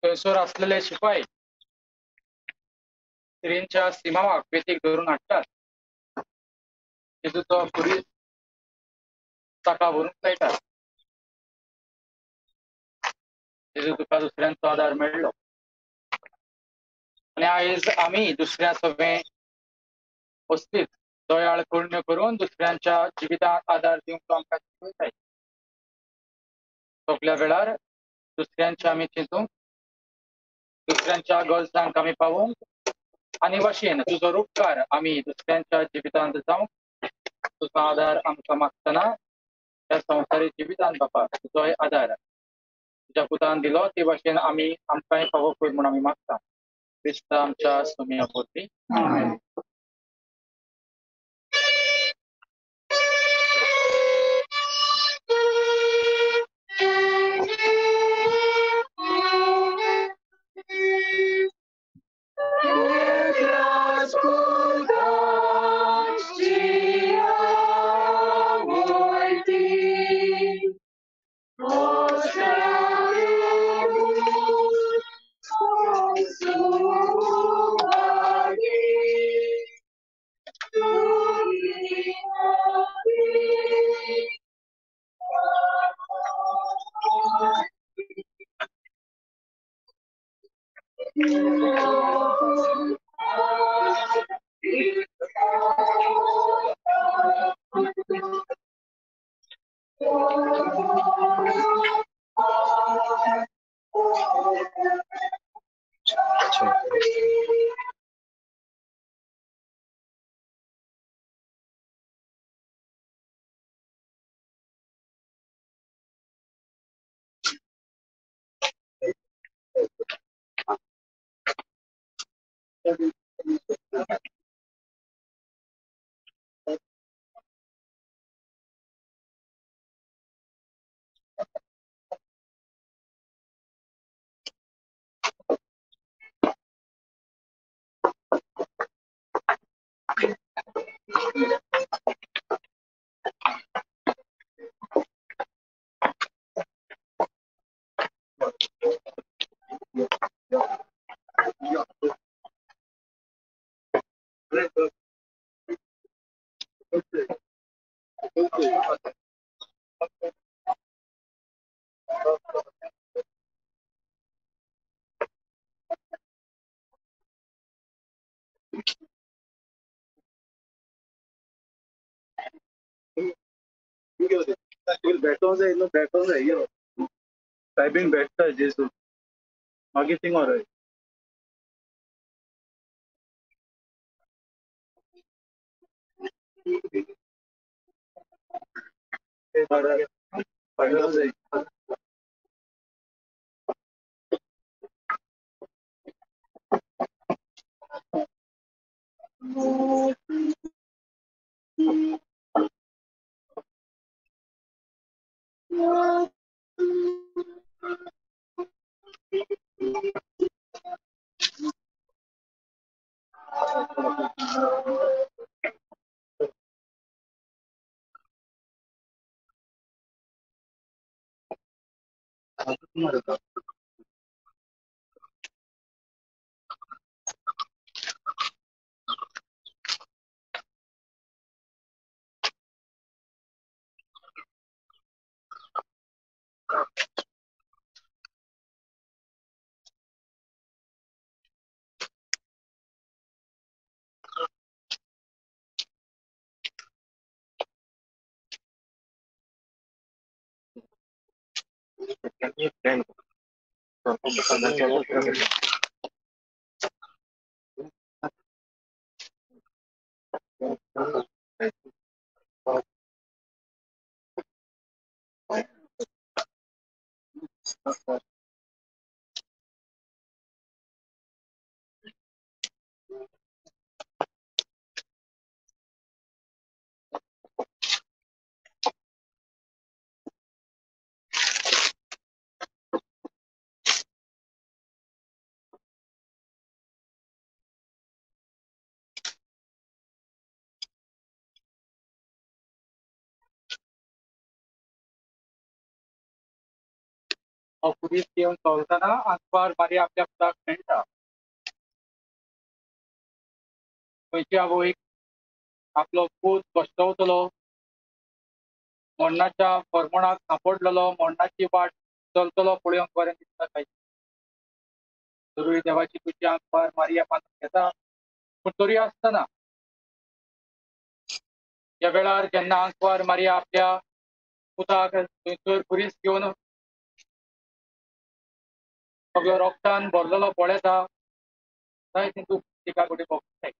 थंयसर आसलेले शिपाय स्त्रियांच्या सिमावाक वेतीक धरून हाडटात. जेजूचो खुरीस ताका व्हरूंक लायतात. जेजू तुका दुसऱ्यांचो आदार मेळ्ळो आनी आयज आमी दुसऱ्या सगळें असलीच दयाळ करण्यो करून दुसऱ्यांच्या जिवितांत आदार दिवंक आमकां शिकयताय. सगल्या वेळार दुसऱ्यांच्या आमी चिंतूंक, दुसऱ्यांच्या गरजांक आमी पावोवंक आनी भाशेन तुजो उपकार आमी दुसऱ्यांच्या जिवितांत जावंक तुजो आदार आमकां मागतना ह्या संवसारी जिवितांत बापा तुजोय आदार तुज्या पुतान दिलो ते भाशेन आमी आमकांय फावो कर म्हूण आमी मागता. क्रिस्त आमच्या सोम्या वरवीं. भेटों जाय न्हू, भेटों जाय यो सायबीन भेटता जेजू मागीर थिंग व्हरय. जाय पुलीस येवन चलतना आंकवार मारिया आपल्या पुताक मेळटा. खंयची आवयक आपलो पूत कश्टवतलो, मरणाच्या फरमणाक सांपडलेलो, मरणाची वाट चलतलो पळोवंक बरें दिसता काय? तरूय देवाची तुजी आंकवार मारिया मानून घेता. पूण तरी आसतना ह्या वेळार जेन्ना आंकवार मारिया आपल्या पुताक थंयसर पुलीस घेवन सगळो रोगतान भरलेलो पळयता, जायतें दूख तिका घडये भोगताय,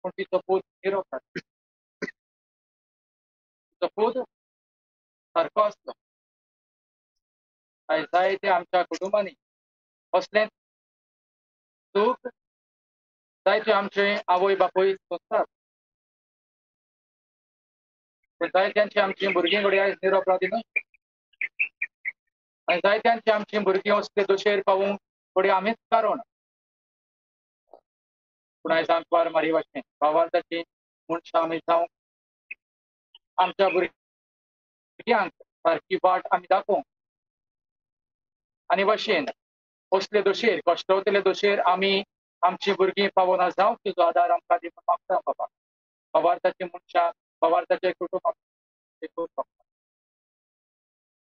पूण तिचो पूत निरोप, तिचो पूत सारको आसलो. आयज जायते आमच्या कुटुंबांनी असलें दूख जायते आमचे आवय बापूय सोंसतात, पूण जायत्यांची आमची भुरगीं घडये आयज निरोप रावती न्हय. आनी जायत्यांची आमची भुरगीं असले दोशेर पावूंक घडये आमीच कारण. पूण आयज आंकवार मारी भाशेन भावार्थाची मनशां आमी जावंक, आमच्या भुरग्यांक सारकी वाट आमी दाखोवंक आनी भाशेन असले दोशेर कश्टवतले दोशेर आमी आमची भुरगीं पावना जावंक तुजो आदार आमकां दी म्हूण मागता बाबा. भावार्थाची मनशां, भावार्थाचें कुटुंब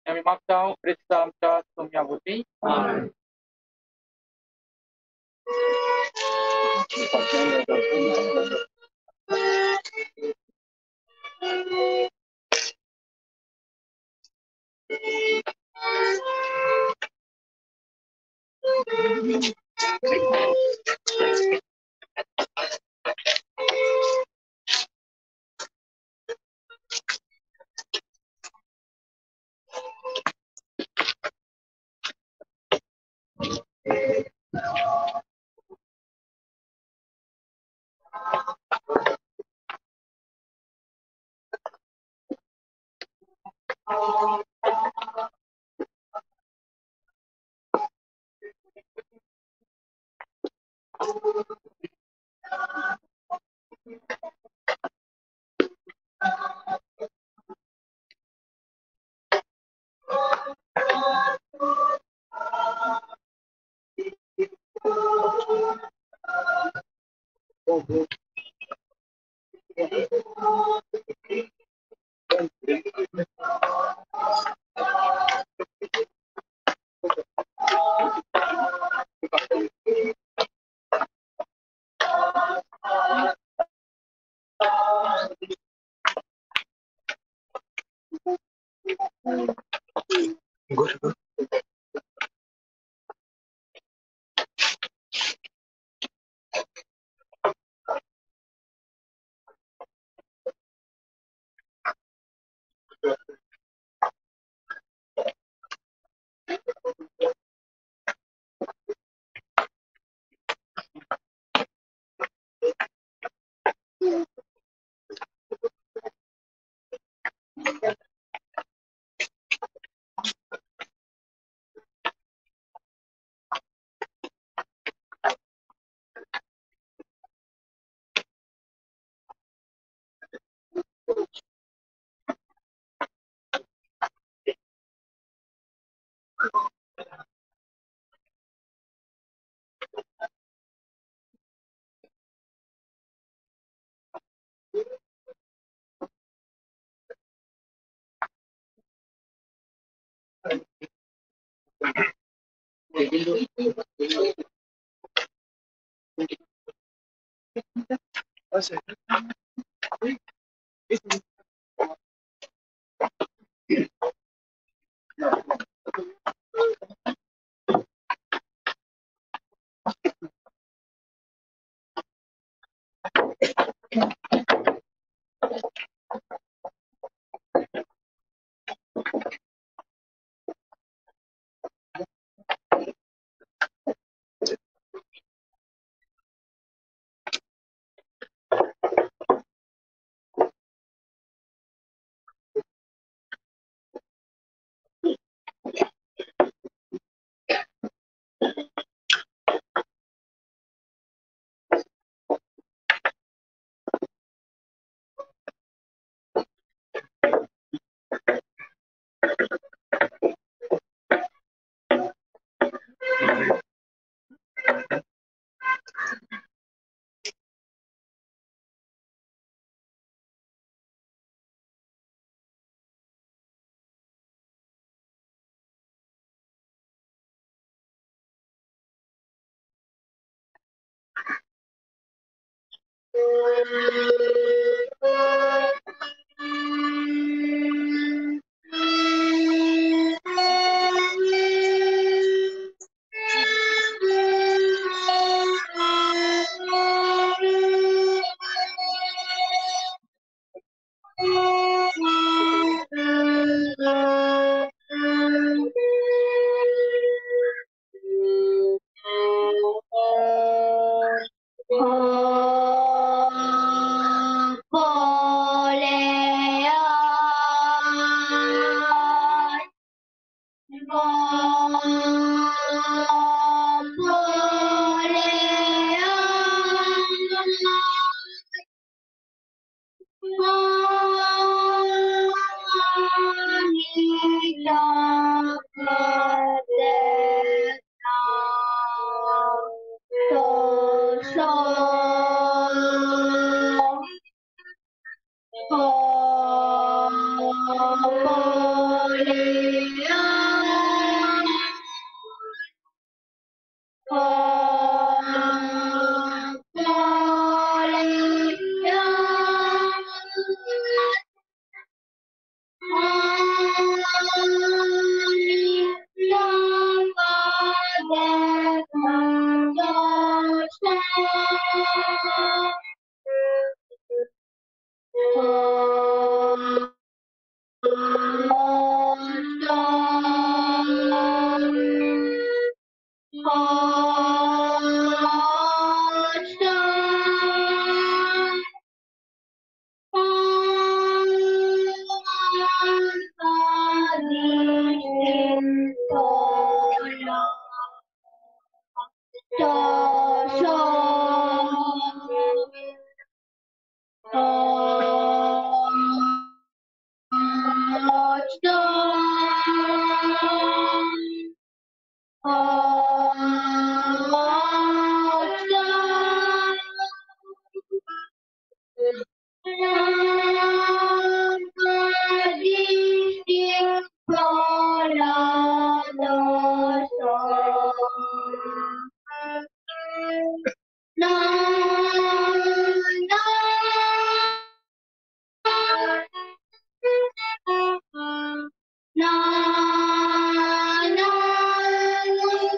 आमी मागता क्रिस्ता आमच्या तुमच्या वरवीं. Na, na, na.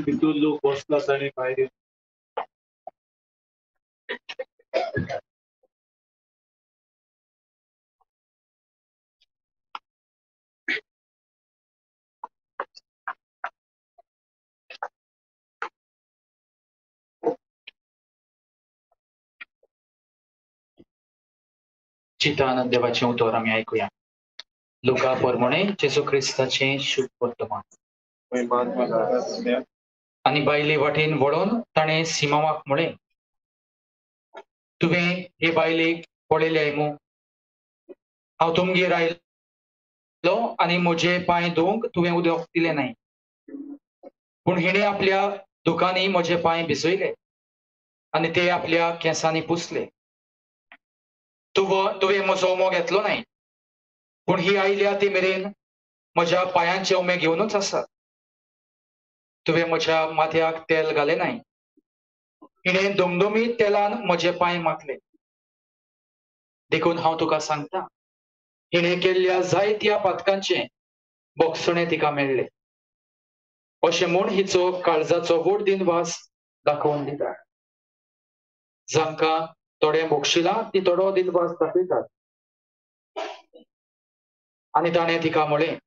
भितर लोक बसतात आनी भायर चिंतानंद देवाचें उतर आमी आयकुया. लुका प्रमाणे जेजू क्रिस्ताचें शुभ वर्तमान. आनी बायले वाटेन वळोन ताणें सिमांवाक म्हळें, तुवें हे बायलेक पळयल्याय मू? हांव तुमगेर आयलो आनी म्हजे पांय धुवंक तुवें उदक दिलें नाय, पूण हिणें आपल्या दुकांनी म्हजे पांय भिजयले आनी ते आपल्या केंसांनी पुसले. तुवें म्हजो उमो घेतलो नाय, पूण ही आयल्या ती मेरेन म्हज्या पांयांचे उमे घेवनूच आसा. तुवें म्हज्या माथ्याक तेल घालें नाय, हिणें दुमदुमीत तेलान म्हजे पांय माखले. देखून हांव तुका सांगता, हिणें केल्ल्या जायत्या पातकांचें बोगसणें तिका मेळ्ळें. अशें म्हूण हिचो काळजाचो व्हड दिनवास दाखोवन दिता. जांकां थोडें बक्षिलां ती थोडो दिलवास दाखयतात. आनी ताणें तिका म्हळें,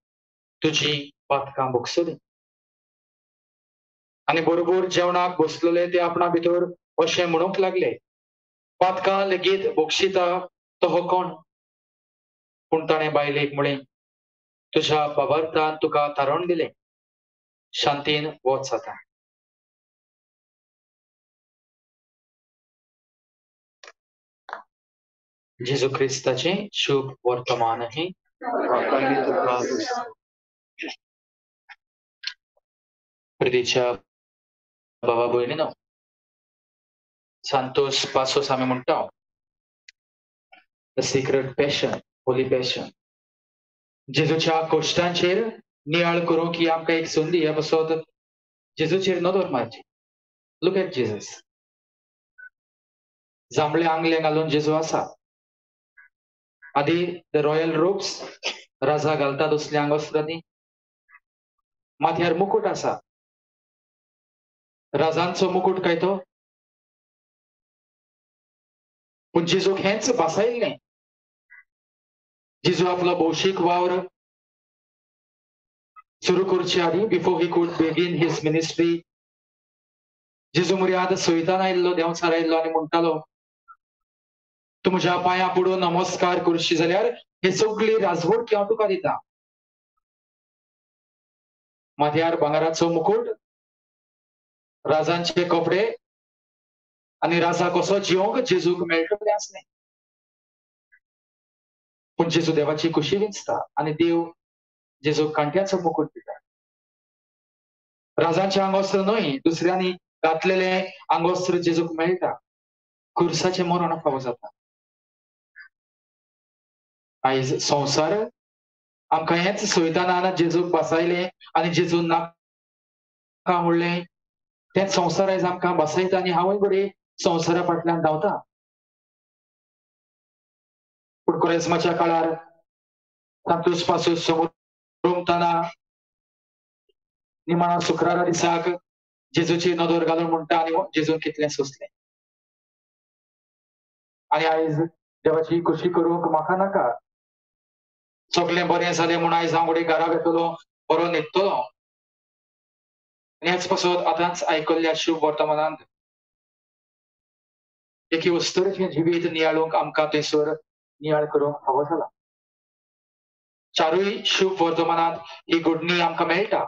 तुजी पातकां भोगसली. आनी बरोबर जेवणाक बसलेले ते आपणा भितर अशें म्हणूंक लागले, पातकां लेगीत बक्षिता तो हो कोण? पूण ताणें बायलेक म्हळें, तुज्या बाबार्थान तुका थारोवन दिलें, शांतीन वच आतां. जेजू क्रिस्ताचें शुभ वर्तमान ही. प्रितीच्या बाबा भयणीनो, सांतोस पासोस आमी म्हणटा, the secret passion, holy passion. जेजूच्या कोश्टांचेर नियाळ करूंक ही आमकां एक संदी. ह्या पासत जेजूचेर नदर मारची. Look at Jesus. जांबळे आंगले घालून जेजू आसा. आदी the royal robes, राजा घालता तसली आंगवस्त्रांनी. माथ्यार मुकुट आसा, राजांचो मुकुट काय तो. पूण जेजूक हेंच भासायल्लें. जेजू आपलो भौशीक वावर सुरू करचे आदीं, before he could begin his ministry, जेजू म्हऱ्यांत सैतान आयिल्लो, देंवचार आयिल्लो आनी म्हणटालो, तूं म्हज्या पांयां पडून नमस्कार करशी जाल्यार हे सगळी राजवट हांव तुका दिता. माथ्यार भांगराचो मुकुट, राजांचे कपडे आनी राजा कसो जिवंक जेजूक मेळटलें आसलें. पूण जेजू देवाची खुशी विंचता आनी देव जेजूक कांट्याचो मुकुट दिता. राजांचें आंगवस्त्र न्हय, दुसऱ्यांनी घातलेलें आंगवस्त्र जेजूक मेळटा. खुर्साचें मरण फावो जाता. आयज संवसार आमकां हेंच सैतानान जेजूक बसायलें आनी जेजून नाका म्हणलें, तेंच संवसार आयज आमकां बसयता आनी हांवूय बरी संवसारा फाटल्यान धांवता. पूण कोरेस्माच्या काळार सांतोस पासूस समोर रोमताना निमाणा शुक्रारा दिसाक जेजूची नदर घालून म्हणटा आनी जेजून कितलें सोंसलें. आनी आयज देवाची खुशी करूंक म्हाका नाका, सगळें बरें जालें म्हूण आयज हांव घडये घरा वेतलो, बरो न्हिदतलो. आनी हेच पासत आतांच आयकल्ल्या शुभ वर्तमानांत एके अस्तुरेचें जिवीत नियाळूंक आमकां थंयसर नियाळ करूंक फावो जाला. चारूय शुभ वर्तमानांत ही घडणी आमकां मेळटा.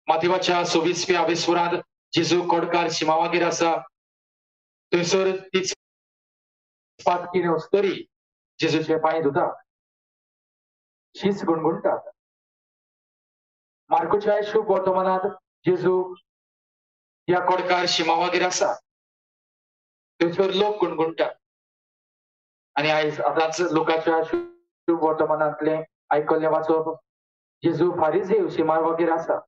माथेवाच्या 26व्या आवेस्वरांत जेजू कोडकार शिमावागेर आसा, थंयसर तीच पातकी अस्तुरी जेजूचे पांय धुता, शीस गुणगुणटात. मार्कोच्या शुभ वर्तमानांत जेजू ह्या कोडकार शिमावागेर आसा, थंयसर लोक गुणगुणटात. आनी आयज आतांच लोकांच्या शुभ वर्तमानांतलें आयकल्लें वाचप, जेजू फारीजेव शिमावागेर आसा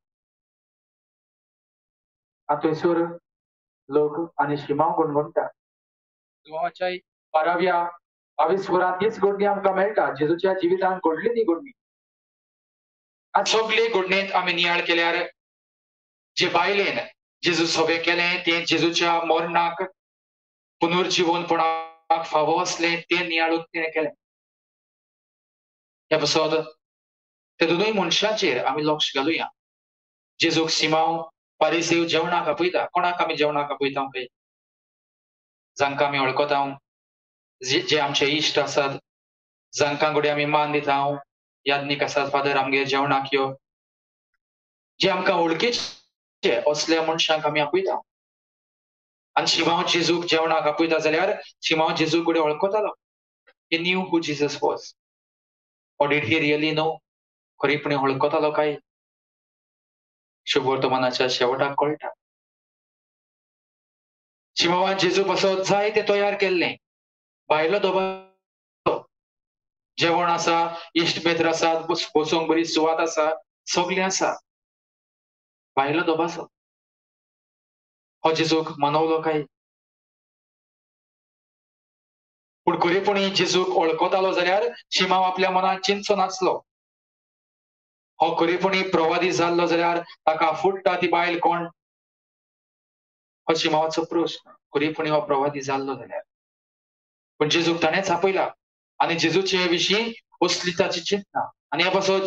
आनी थंयसर लोक आनी शिमाव गुणगुणटात. 12व्या 22 तीच घडणी आमकां मेळटा. जेजूच्या जिवितांत घडली ती घडणी. आनी सगळे घडणेंत आमी नियाळ केल्यार जे बायलेन जेजू सगळें केलें तें जेजूच्या मरणाक पुनर्जिवनपणाक फावो आसलें तें नियाळून तिणें केलें. ह्या पासत ते दोनूय मनशांचेर आमी लक्ष घालुया. जेजूक सिमांव पारिसेव जेवणाक आपयता. कोणाक आमी जेवणाक आपयता पळय? जांकां आमी वळखता, जे आमचे इश्ट आसात, जांकां घडये आमी मान दिता, याज्ञीक आसात, फादर आमगेर जेवणाक यो, जे आमकां वळखीचे असल्या मनशांक आमी आपयता. आनी शिमांव जेजूक जेवणाक आपयता जाल्यार शिमांव जेजू कडेन वळखतालो. He knew who Jesus was. Or did he really know? खरेपणी वळखतालो काय? शुभ वर्तमानाच्या शेवटाक कळटा. शिमांवान जेजू पासत जाय तें तयार केल्लें. भायलो दबाजो, जेवण आसा, इश्ट मित्र आसात, बसूंक बरी सुवात आसा, सगळें आसा. भायलो दबाजो हो जेजूक मनवलो काय? पूण खरेपणी जेजूक वळखतालो जाल्यार शिमांव आपल्या मनांत चिंतचो नासलो. हो खरेपणी प्रवादी जाल्लो जाल्यार ताका फुट्टा ती बायल कोण? हो शिमावाचो प्रश्न. खरेपणी हो प्रवादी जाल्लो जाल्यार, पूण जेजूक ताणेंच आपयला आनी जेजूचे विशीं असली ताची चिंतना. आनी ह्या पासत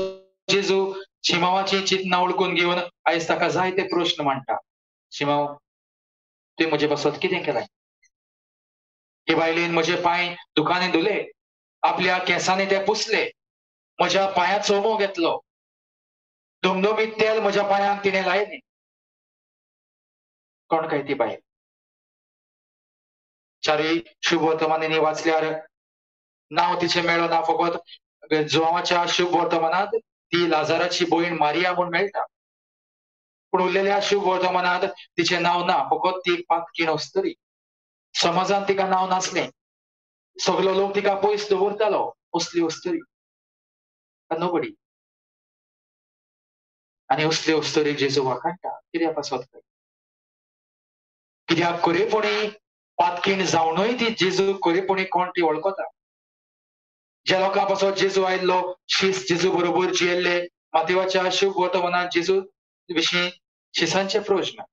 जेजू शिमावाची चिंतना वळखून घेवन आयज ताका जायते प्रश्न मांडटा. शिमाव, तुवें म्हजे पासत कितें केलें? हे बायलेन म्हजे पांय दुखांनी धुले, आपल्या केंसांनी ते पुसले, म्हज्या पांयाचो उमो घेतलो, दुमदुमीत तेल म्हज्या पांयांक तिणें लायलें. कोण काय ती बायल? चारूय शुभ वर्तमानांनी वाचल्यार नांव तिचें मेळना, फकत जुवांवाच्या शुभ वर्तमानांत ती लाजाराची भयण मारिया म्हूण मेळटा, पूण उरलेल्या शुभ वर्तमानांत तिचें नांव ना, फकत ती एक पातकीण अस्तुरी. समाजान तिका नांव नासलें, सगलो लोक तिका पयस दवरतालो, असली अस्तुरी नोबडी. आनी असली अस्तुरी जेजू वाखाणटा. कित्या पासत? कित्याक खरेपणी पातकीण जावनूय ती जेजू खरेपणी कोण ती वळखता. ज्या लोकां पासत जेजू आयिल्लो, शीस जेजू बरोबर जियेल्ले, मातेवाच्या शुभ वर्तमानांत जेजू विशीं शिसांचे प्रश्न.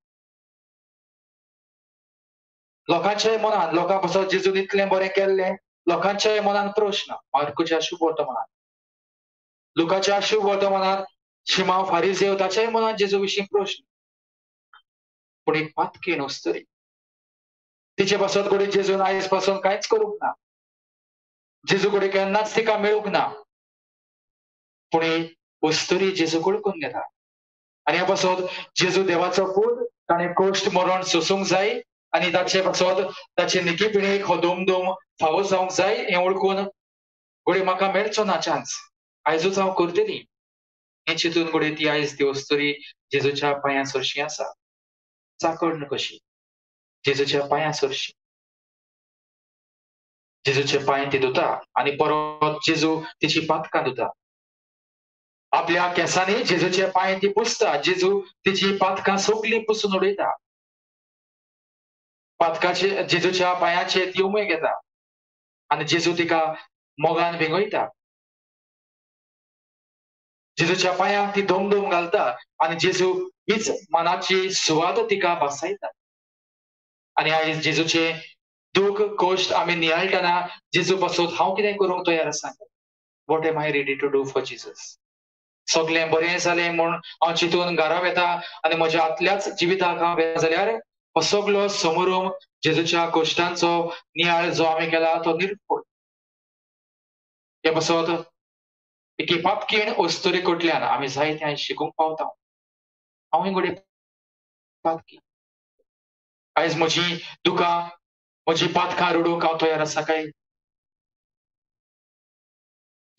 लोकांच्याय मनान, लोकां पासत जेजून इतलें बरें केल्लें, लोकांच्याय मनान प्रश्न. मार्कुच्या शुभ वर्तमानांत, लुकाच्या शुभ वर्तमानांत शिमाव फारीजेव ताच्याय मनान जेजू विशीं प्रश्न. पूण एक पातकीण अस्तुरी, तिचे पासत घडये जेजून आयज पासून कांयच करूंक ना, जेजू कडेन केन्नाच तिका मेळूंक ना, पूण अस्तुरी जेजू वळखून घेता. आनी ह्या पासत जेजू देवाचो पूत, ताणें कश्ट मरण सोसूंक जाय आनी ताचे पासत ताचे निकीपिणीक हो दुमदुम फावो जावंक जाय हें वळखून घडये म्हाका मेळचो ना चान्स, आयजूच हांव करतली हें चिंतून घडये ती आयज ती अस्तुरी जेजूच्या पांयां सरशी आसा, चाकण कशी जेजूच्या पांयां सरशी. जेजूचे पांय ती धुता आनी परत जेजू तिची पातकां धुता. आपल्या केंसांनी जेजूचे पांय ती पुसता, जेजू तिची पातकां सगलीं पुसून उडयता. पातकाचे जेजूच्या पांयाचे ती उमे घेता आनी जेजू तिका मोगान भिंगयता. जेजूच्या पांयांक ती दोम घालता आनी जेजू हीच मनाची सुवात तिका भासायता. आनी आयज जेजूचे दुःख कश्ट आमी नियाळटना जेजू पासत हांव कितें करूंक तयार आसा? What am I ready to do for Jesus? सगळें बरें जालें म्हूण हांव चिंतून घरा वेता आनी म्हज्या आतल्याच जिविताक हांव वेता जाल्यार हो सगलो समोरून जेजूच्या कश्टांचो नियाळ जो आमी केला तो निर्फळ. हे पासत एके पापकीण अस्तुरी कडल्यान आमी जायतें शिकूंक पावता. हांवूय घडये पातकी, आयज म्हजी दुकां म्हजी पातकां रडूंक हांव तयार आसा काय?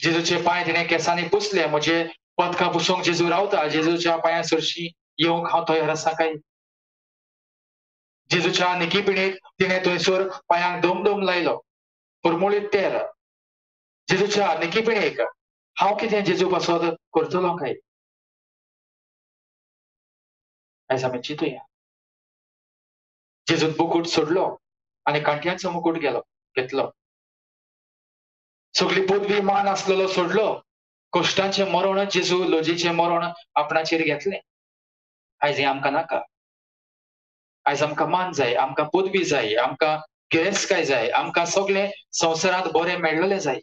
जेजूचे पांय तिणें केंसांनी पुसले, म्हजे पातकां पुसूंक जेजू रावता, जेजूच्या पांयां सरशी येवंक हांव तयार आसा काय? जेजूच्या निकीपिणीक तिणें थंयसर पांयांक दोम लायलो, परमळीत तेल. जेजूच्या निकीपिणीक हांव कितें जेजू पासत करतलो काय? आयज आमी चिंतुया. जेजून मुकूट सोडलो आनी कांट्यांचो मुकूट घेतलो, सगली पदवी मान आसलेलो सोडलो, कश्टांचें मरण जेजू लजेचें मरण आपणाचेर घेतलें. आयज हें आमकां नाका. आयज आमकां मान जाय, आमकां पदवी जाय, आमकां गिरेस्तकाय जाय, आमकां सगळें संवसारांत बरें मेळलेलें जाय.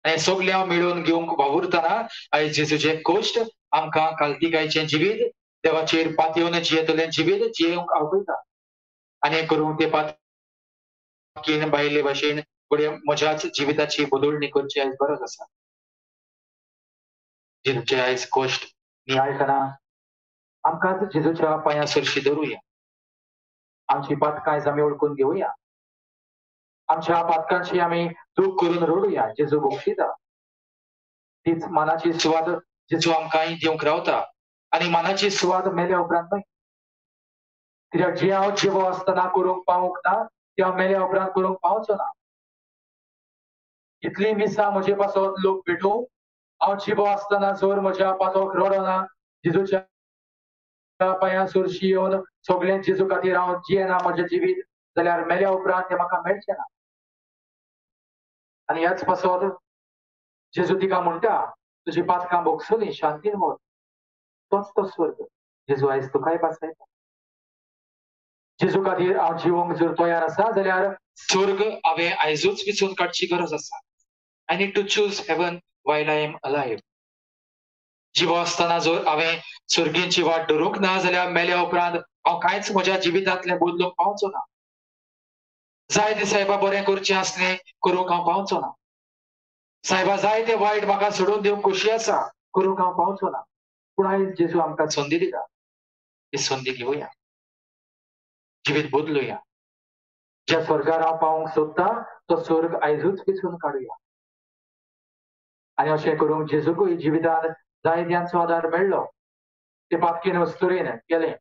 आनी सगळें हांव मेळोवन घेवंक वावुरतना आयज जेजूचें कश्ट आमकां कालतिकायचें जिवीत, देवाचेर पातयेवन जियेतलें जिवीत जियेवंक आपयता. आनी हें करूंक ते पातकीन बायले भाशेन घडये म्हज्याच जिविताची बदलणी करची आयज गरज आसा. जेजूचे आयज कश्ट नियाळटना आमकांच जेजूच्या पांयां सरशी धरुया. आमची पातकां आयज आमी वळखून घेवया, आमच्या पातकांची आमी दूख करून रडुया. जेजू बक्षिता, तीच मनाची सुवात जेजू आमकांय दिवंक रावता. आनी मनाची सुवात मेल्या उपरांत न्हय, कित्याक जे हांव जिवो आसतना करूंक पावूंक ना ते हांव मेल्या उपरांत करूंक पावचो ना. इतलीं मिसां म्हजे पासत लोक भेटूं, हांव जिवो आसतना जर म्हज्या पातक रडना, जेजूच्या पांयां सरशी येवन सगळें जेजू खातीर हांव जियेना म्हजें जिवीत, जाल्यार मेल्या उपरांत तें म्हाका मेळचें ना. आनी ह्याच पासत जेजू तिका म्हणटा, तुजी पातकां भोगसली, शांतीन वच. तोच तो स्वर्ग जेजू आयज तुकाय भासायता. जेजू खातीर हांव जिवंक जर तयार आसा जाल्यार स्वर्ग हांवें आयजूच विचून काडची गरज आसा. I need to choose heaven while I am alive. जिवो आसतना जर हांवें स्वर्गींची वाट धरूंक ना जाल्यार मेल्या उपरांत हांव कांयच म्हज्या जिवितांतलें बदलूंक पावचो ना. जाय तें सायबा बरें करचें आसलें करूंक हांव पावचो ना. सायबा जाय तें वायट म्हाका सोडून दिवंक खोशी आसा करूंक हांव पावचो ना. पूण आयज जेजू आमकां संदी दिता, ही संदी घेवया, जिवीत बदलुया. ज्या स्वर्गार हांव पावूंक सोदता तो स्वर्ग आयजूच विचून काडुया. आनी अशें करूंक जेजूकूय जिवितांत जायत्यांचो आदार मेळ्ळो. ते पातकीन अस्तुरेन केलें,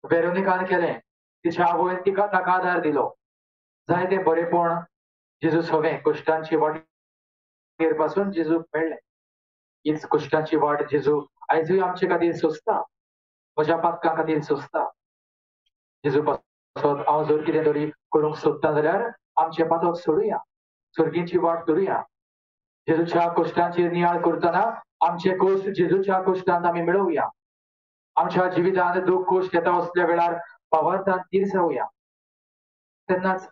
वेरोनिकान केलें, तिच्या आवयन तिका ताका आदार दिलो. जायते बरेपण जेजू सवें कश्टांची वाटेर पासून जेजूक मेळ्ळें. हीच कश्टांची वाट जेजू आयजूय आमचे खातीर सोंसता, म्हज्या पातकां खातीर सोंसता. जेजू पासत हांव जर कितें तरी करूंक सोदता जाल्यार आमचें पातक सोडुया, स्वर्गींची वाट धरुया. जेजूच्या कश्टांचेर नियाळ करतना आमचे कश्ट जेजूच्या कश्टांत आमी मेळोवया. आमच्या जिवितांत दुःख कश्ट येता असल्या वेळार भावार्थान थीर जावया. तेन्नाच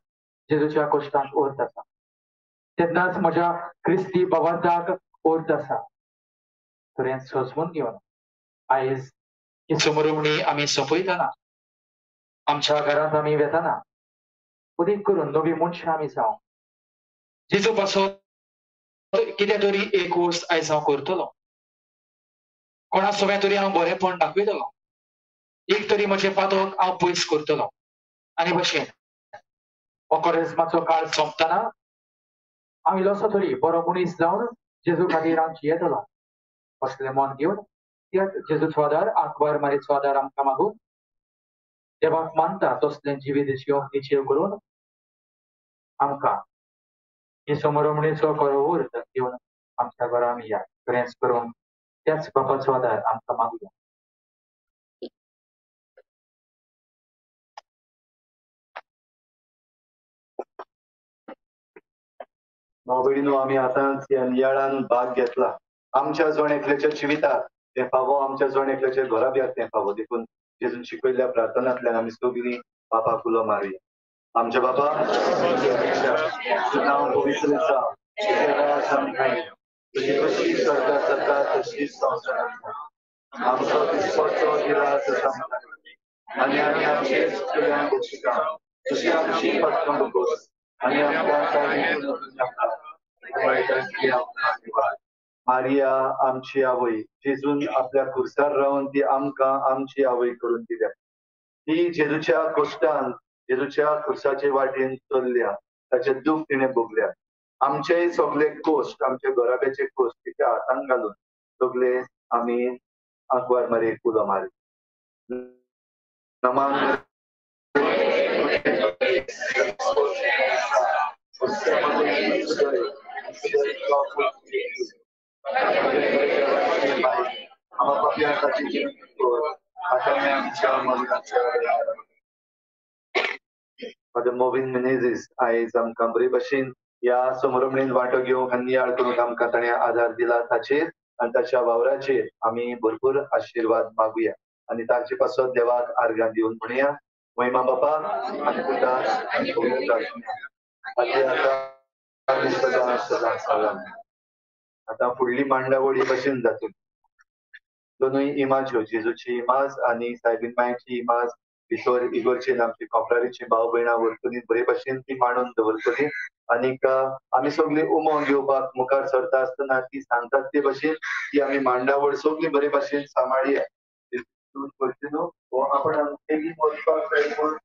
जेजूच्या कश्टांत अर्थ आसा, तेन्नाच म्हज्या क्रिस्ती भावार्थाक अर्थ आसा. सगळें सोजमून घेवन आयज ही समरवणी आमी सोंपयतना, आमच्या घरांत आमी वेतना अदीक करून नवी मनशां आमी जावं. जेजू पासत कितें तरी एक वस्त आयज हांव करतलो, कोणा सवें तरी हांव बरेंपण दाखयतलो, एक तरी म्हजें पातक हांव पयस करतलो. आनी भशेन हो कोरेज्माचो काळ सोंपतना हांव इल्लोसो तरी बरो मनीस जावन जेजू खातीर हांव जियेतलो असलें मन घेवन त्याच जेजूचो आदार, आंकवार मारीचो आदार आमकां मागून देवाक मानता तसलें जिवीत जिवंक निश्चेव करून आमकां ही समरवणेचो खरो अर्थ घेवन आमच्या घरा आमी या. प्रेस करून त्याच बापाचो आदार आमकां मागुया. भाव-भयणींनो, आमी आतांच ह्या नियाळान भाग घेतला. आमच्या जण एकल्याच्या जिविताक तें फावो, आमच्या जण एकल्याच्या घराब्याक तें फावो. देखून जेजून शिकयल्ल्या प्रार्थनांतल्यान आमी सगळीं बापाक उलो मारुया. आमच्या बाबा, तुजें नांव पवित्र जावं, तुजें राज आमकां येवं, तुजी कशी स्वर्गात जाता तशीच संवसारांत जावं. आमचो दिसपट्टो दिराज आमकां दी, आनी आमी आमचे चुकल्यांक बक्षिता तशी आमची पातकां भोगोस, आनी आमकां कांय नाका. मारिया आमची आवय, जेजून आपल्या खुर्सार रावन ती आमकां आमची आवय करून दिल्या. ती जेजूच्या कश्टान, जेजूच्या खुर्साचे वाटेन चल्ल्या, ताचें दूख तिणें भोगल्या. आमचेय सगळे कश्ट, आमच्या घराब्याचे कश्ट तिच्या हातान घालून सगळे आमी आंकवार मारयेक उलो मारी. नमान फादर मोविन मिनेझीस आयज आमकां बरे भशेन ह्या समरमणेन वांटो घेवंक आनी नियाळ करूंक आमकां ताणें आदार दिला. ताचेर आनी ताच्या वावराचेर आमी भरपूर आशिर्वाद मागुया आनी ताचे पासत देवाक आर्गां दिवन म्हणया. महिमा बापा आनी पुता आनी पवित्र आत्म्याक, आनी सदां सदां सदां. आतां फुडली मांडावळ ही भशेन जातली. दोनूय इमाज्यो, जेजूची इमाज आनी सायबीन मायची इमाज भितर इगोर्चेन आमची कोंफ्रारीची भाव भयणां व्हरतली, बरे भशेन ती मांडून दवरतली. आनीक आमी सगळीं उमो घेवपाक मुखार सरता आसतना ती सांगतात ते भशेन ती आमी मांडावळ सगळी बरे भशेन सांबाळया. न्हू हो आपण बेगीन वचपाक जाय म्हूण.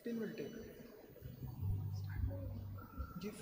15 will take. Give.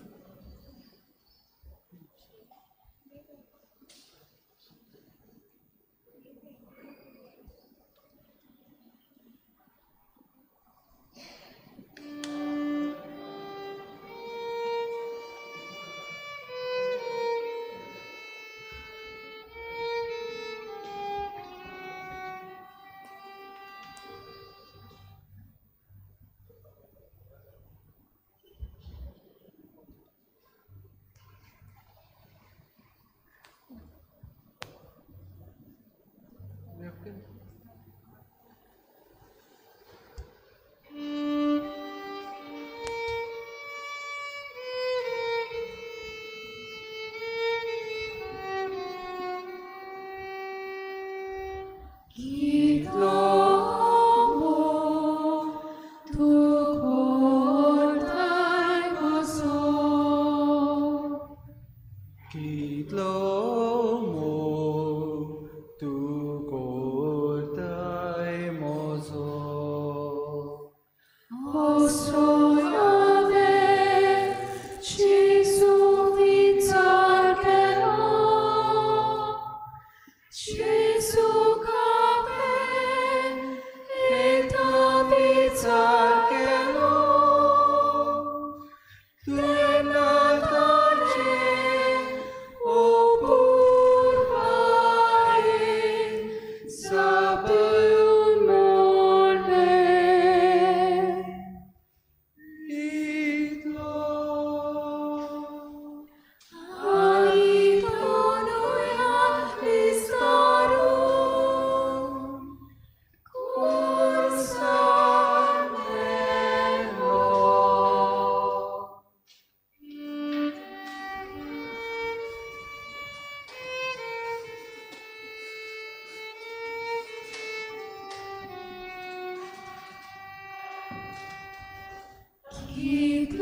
Keep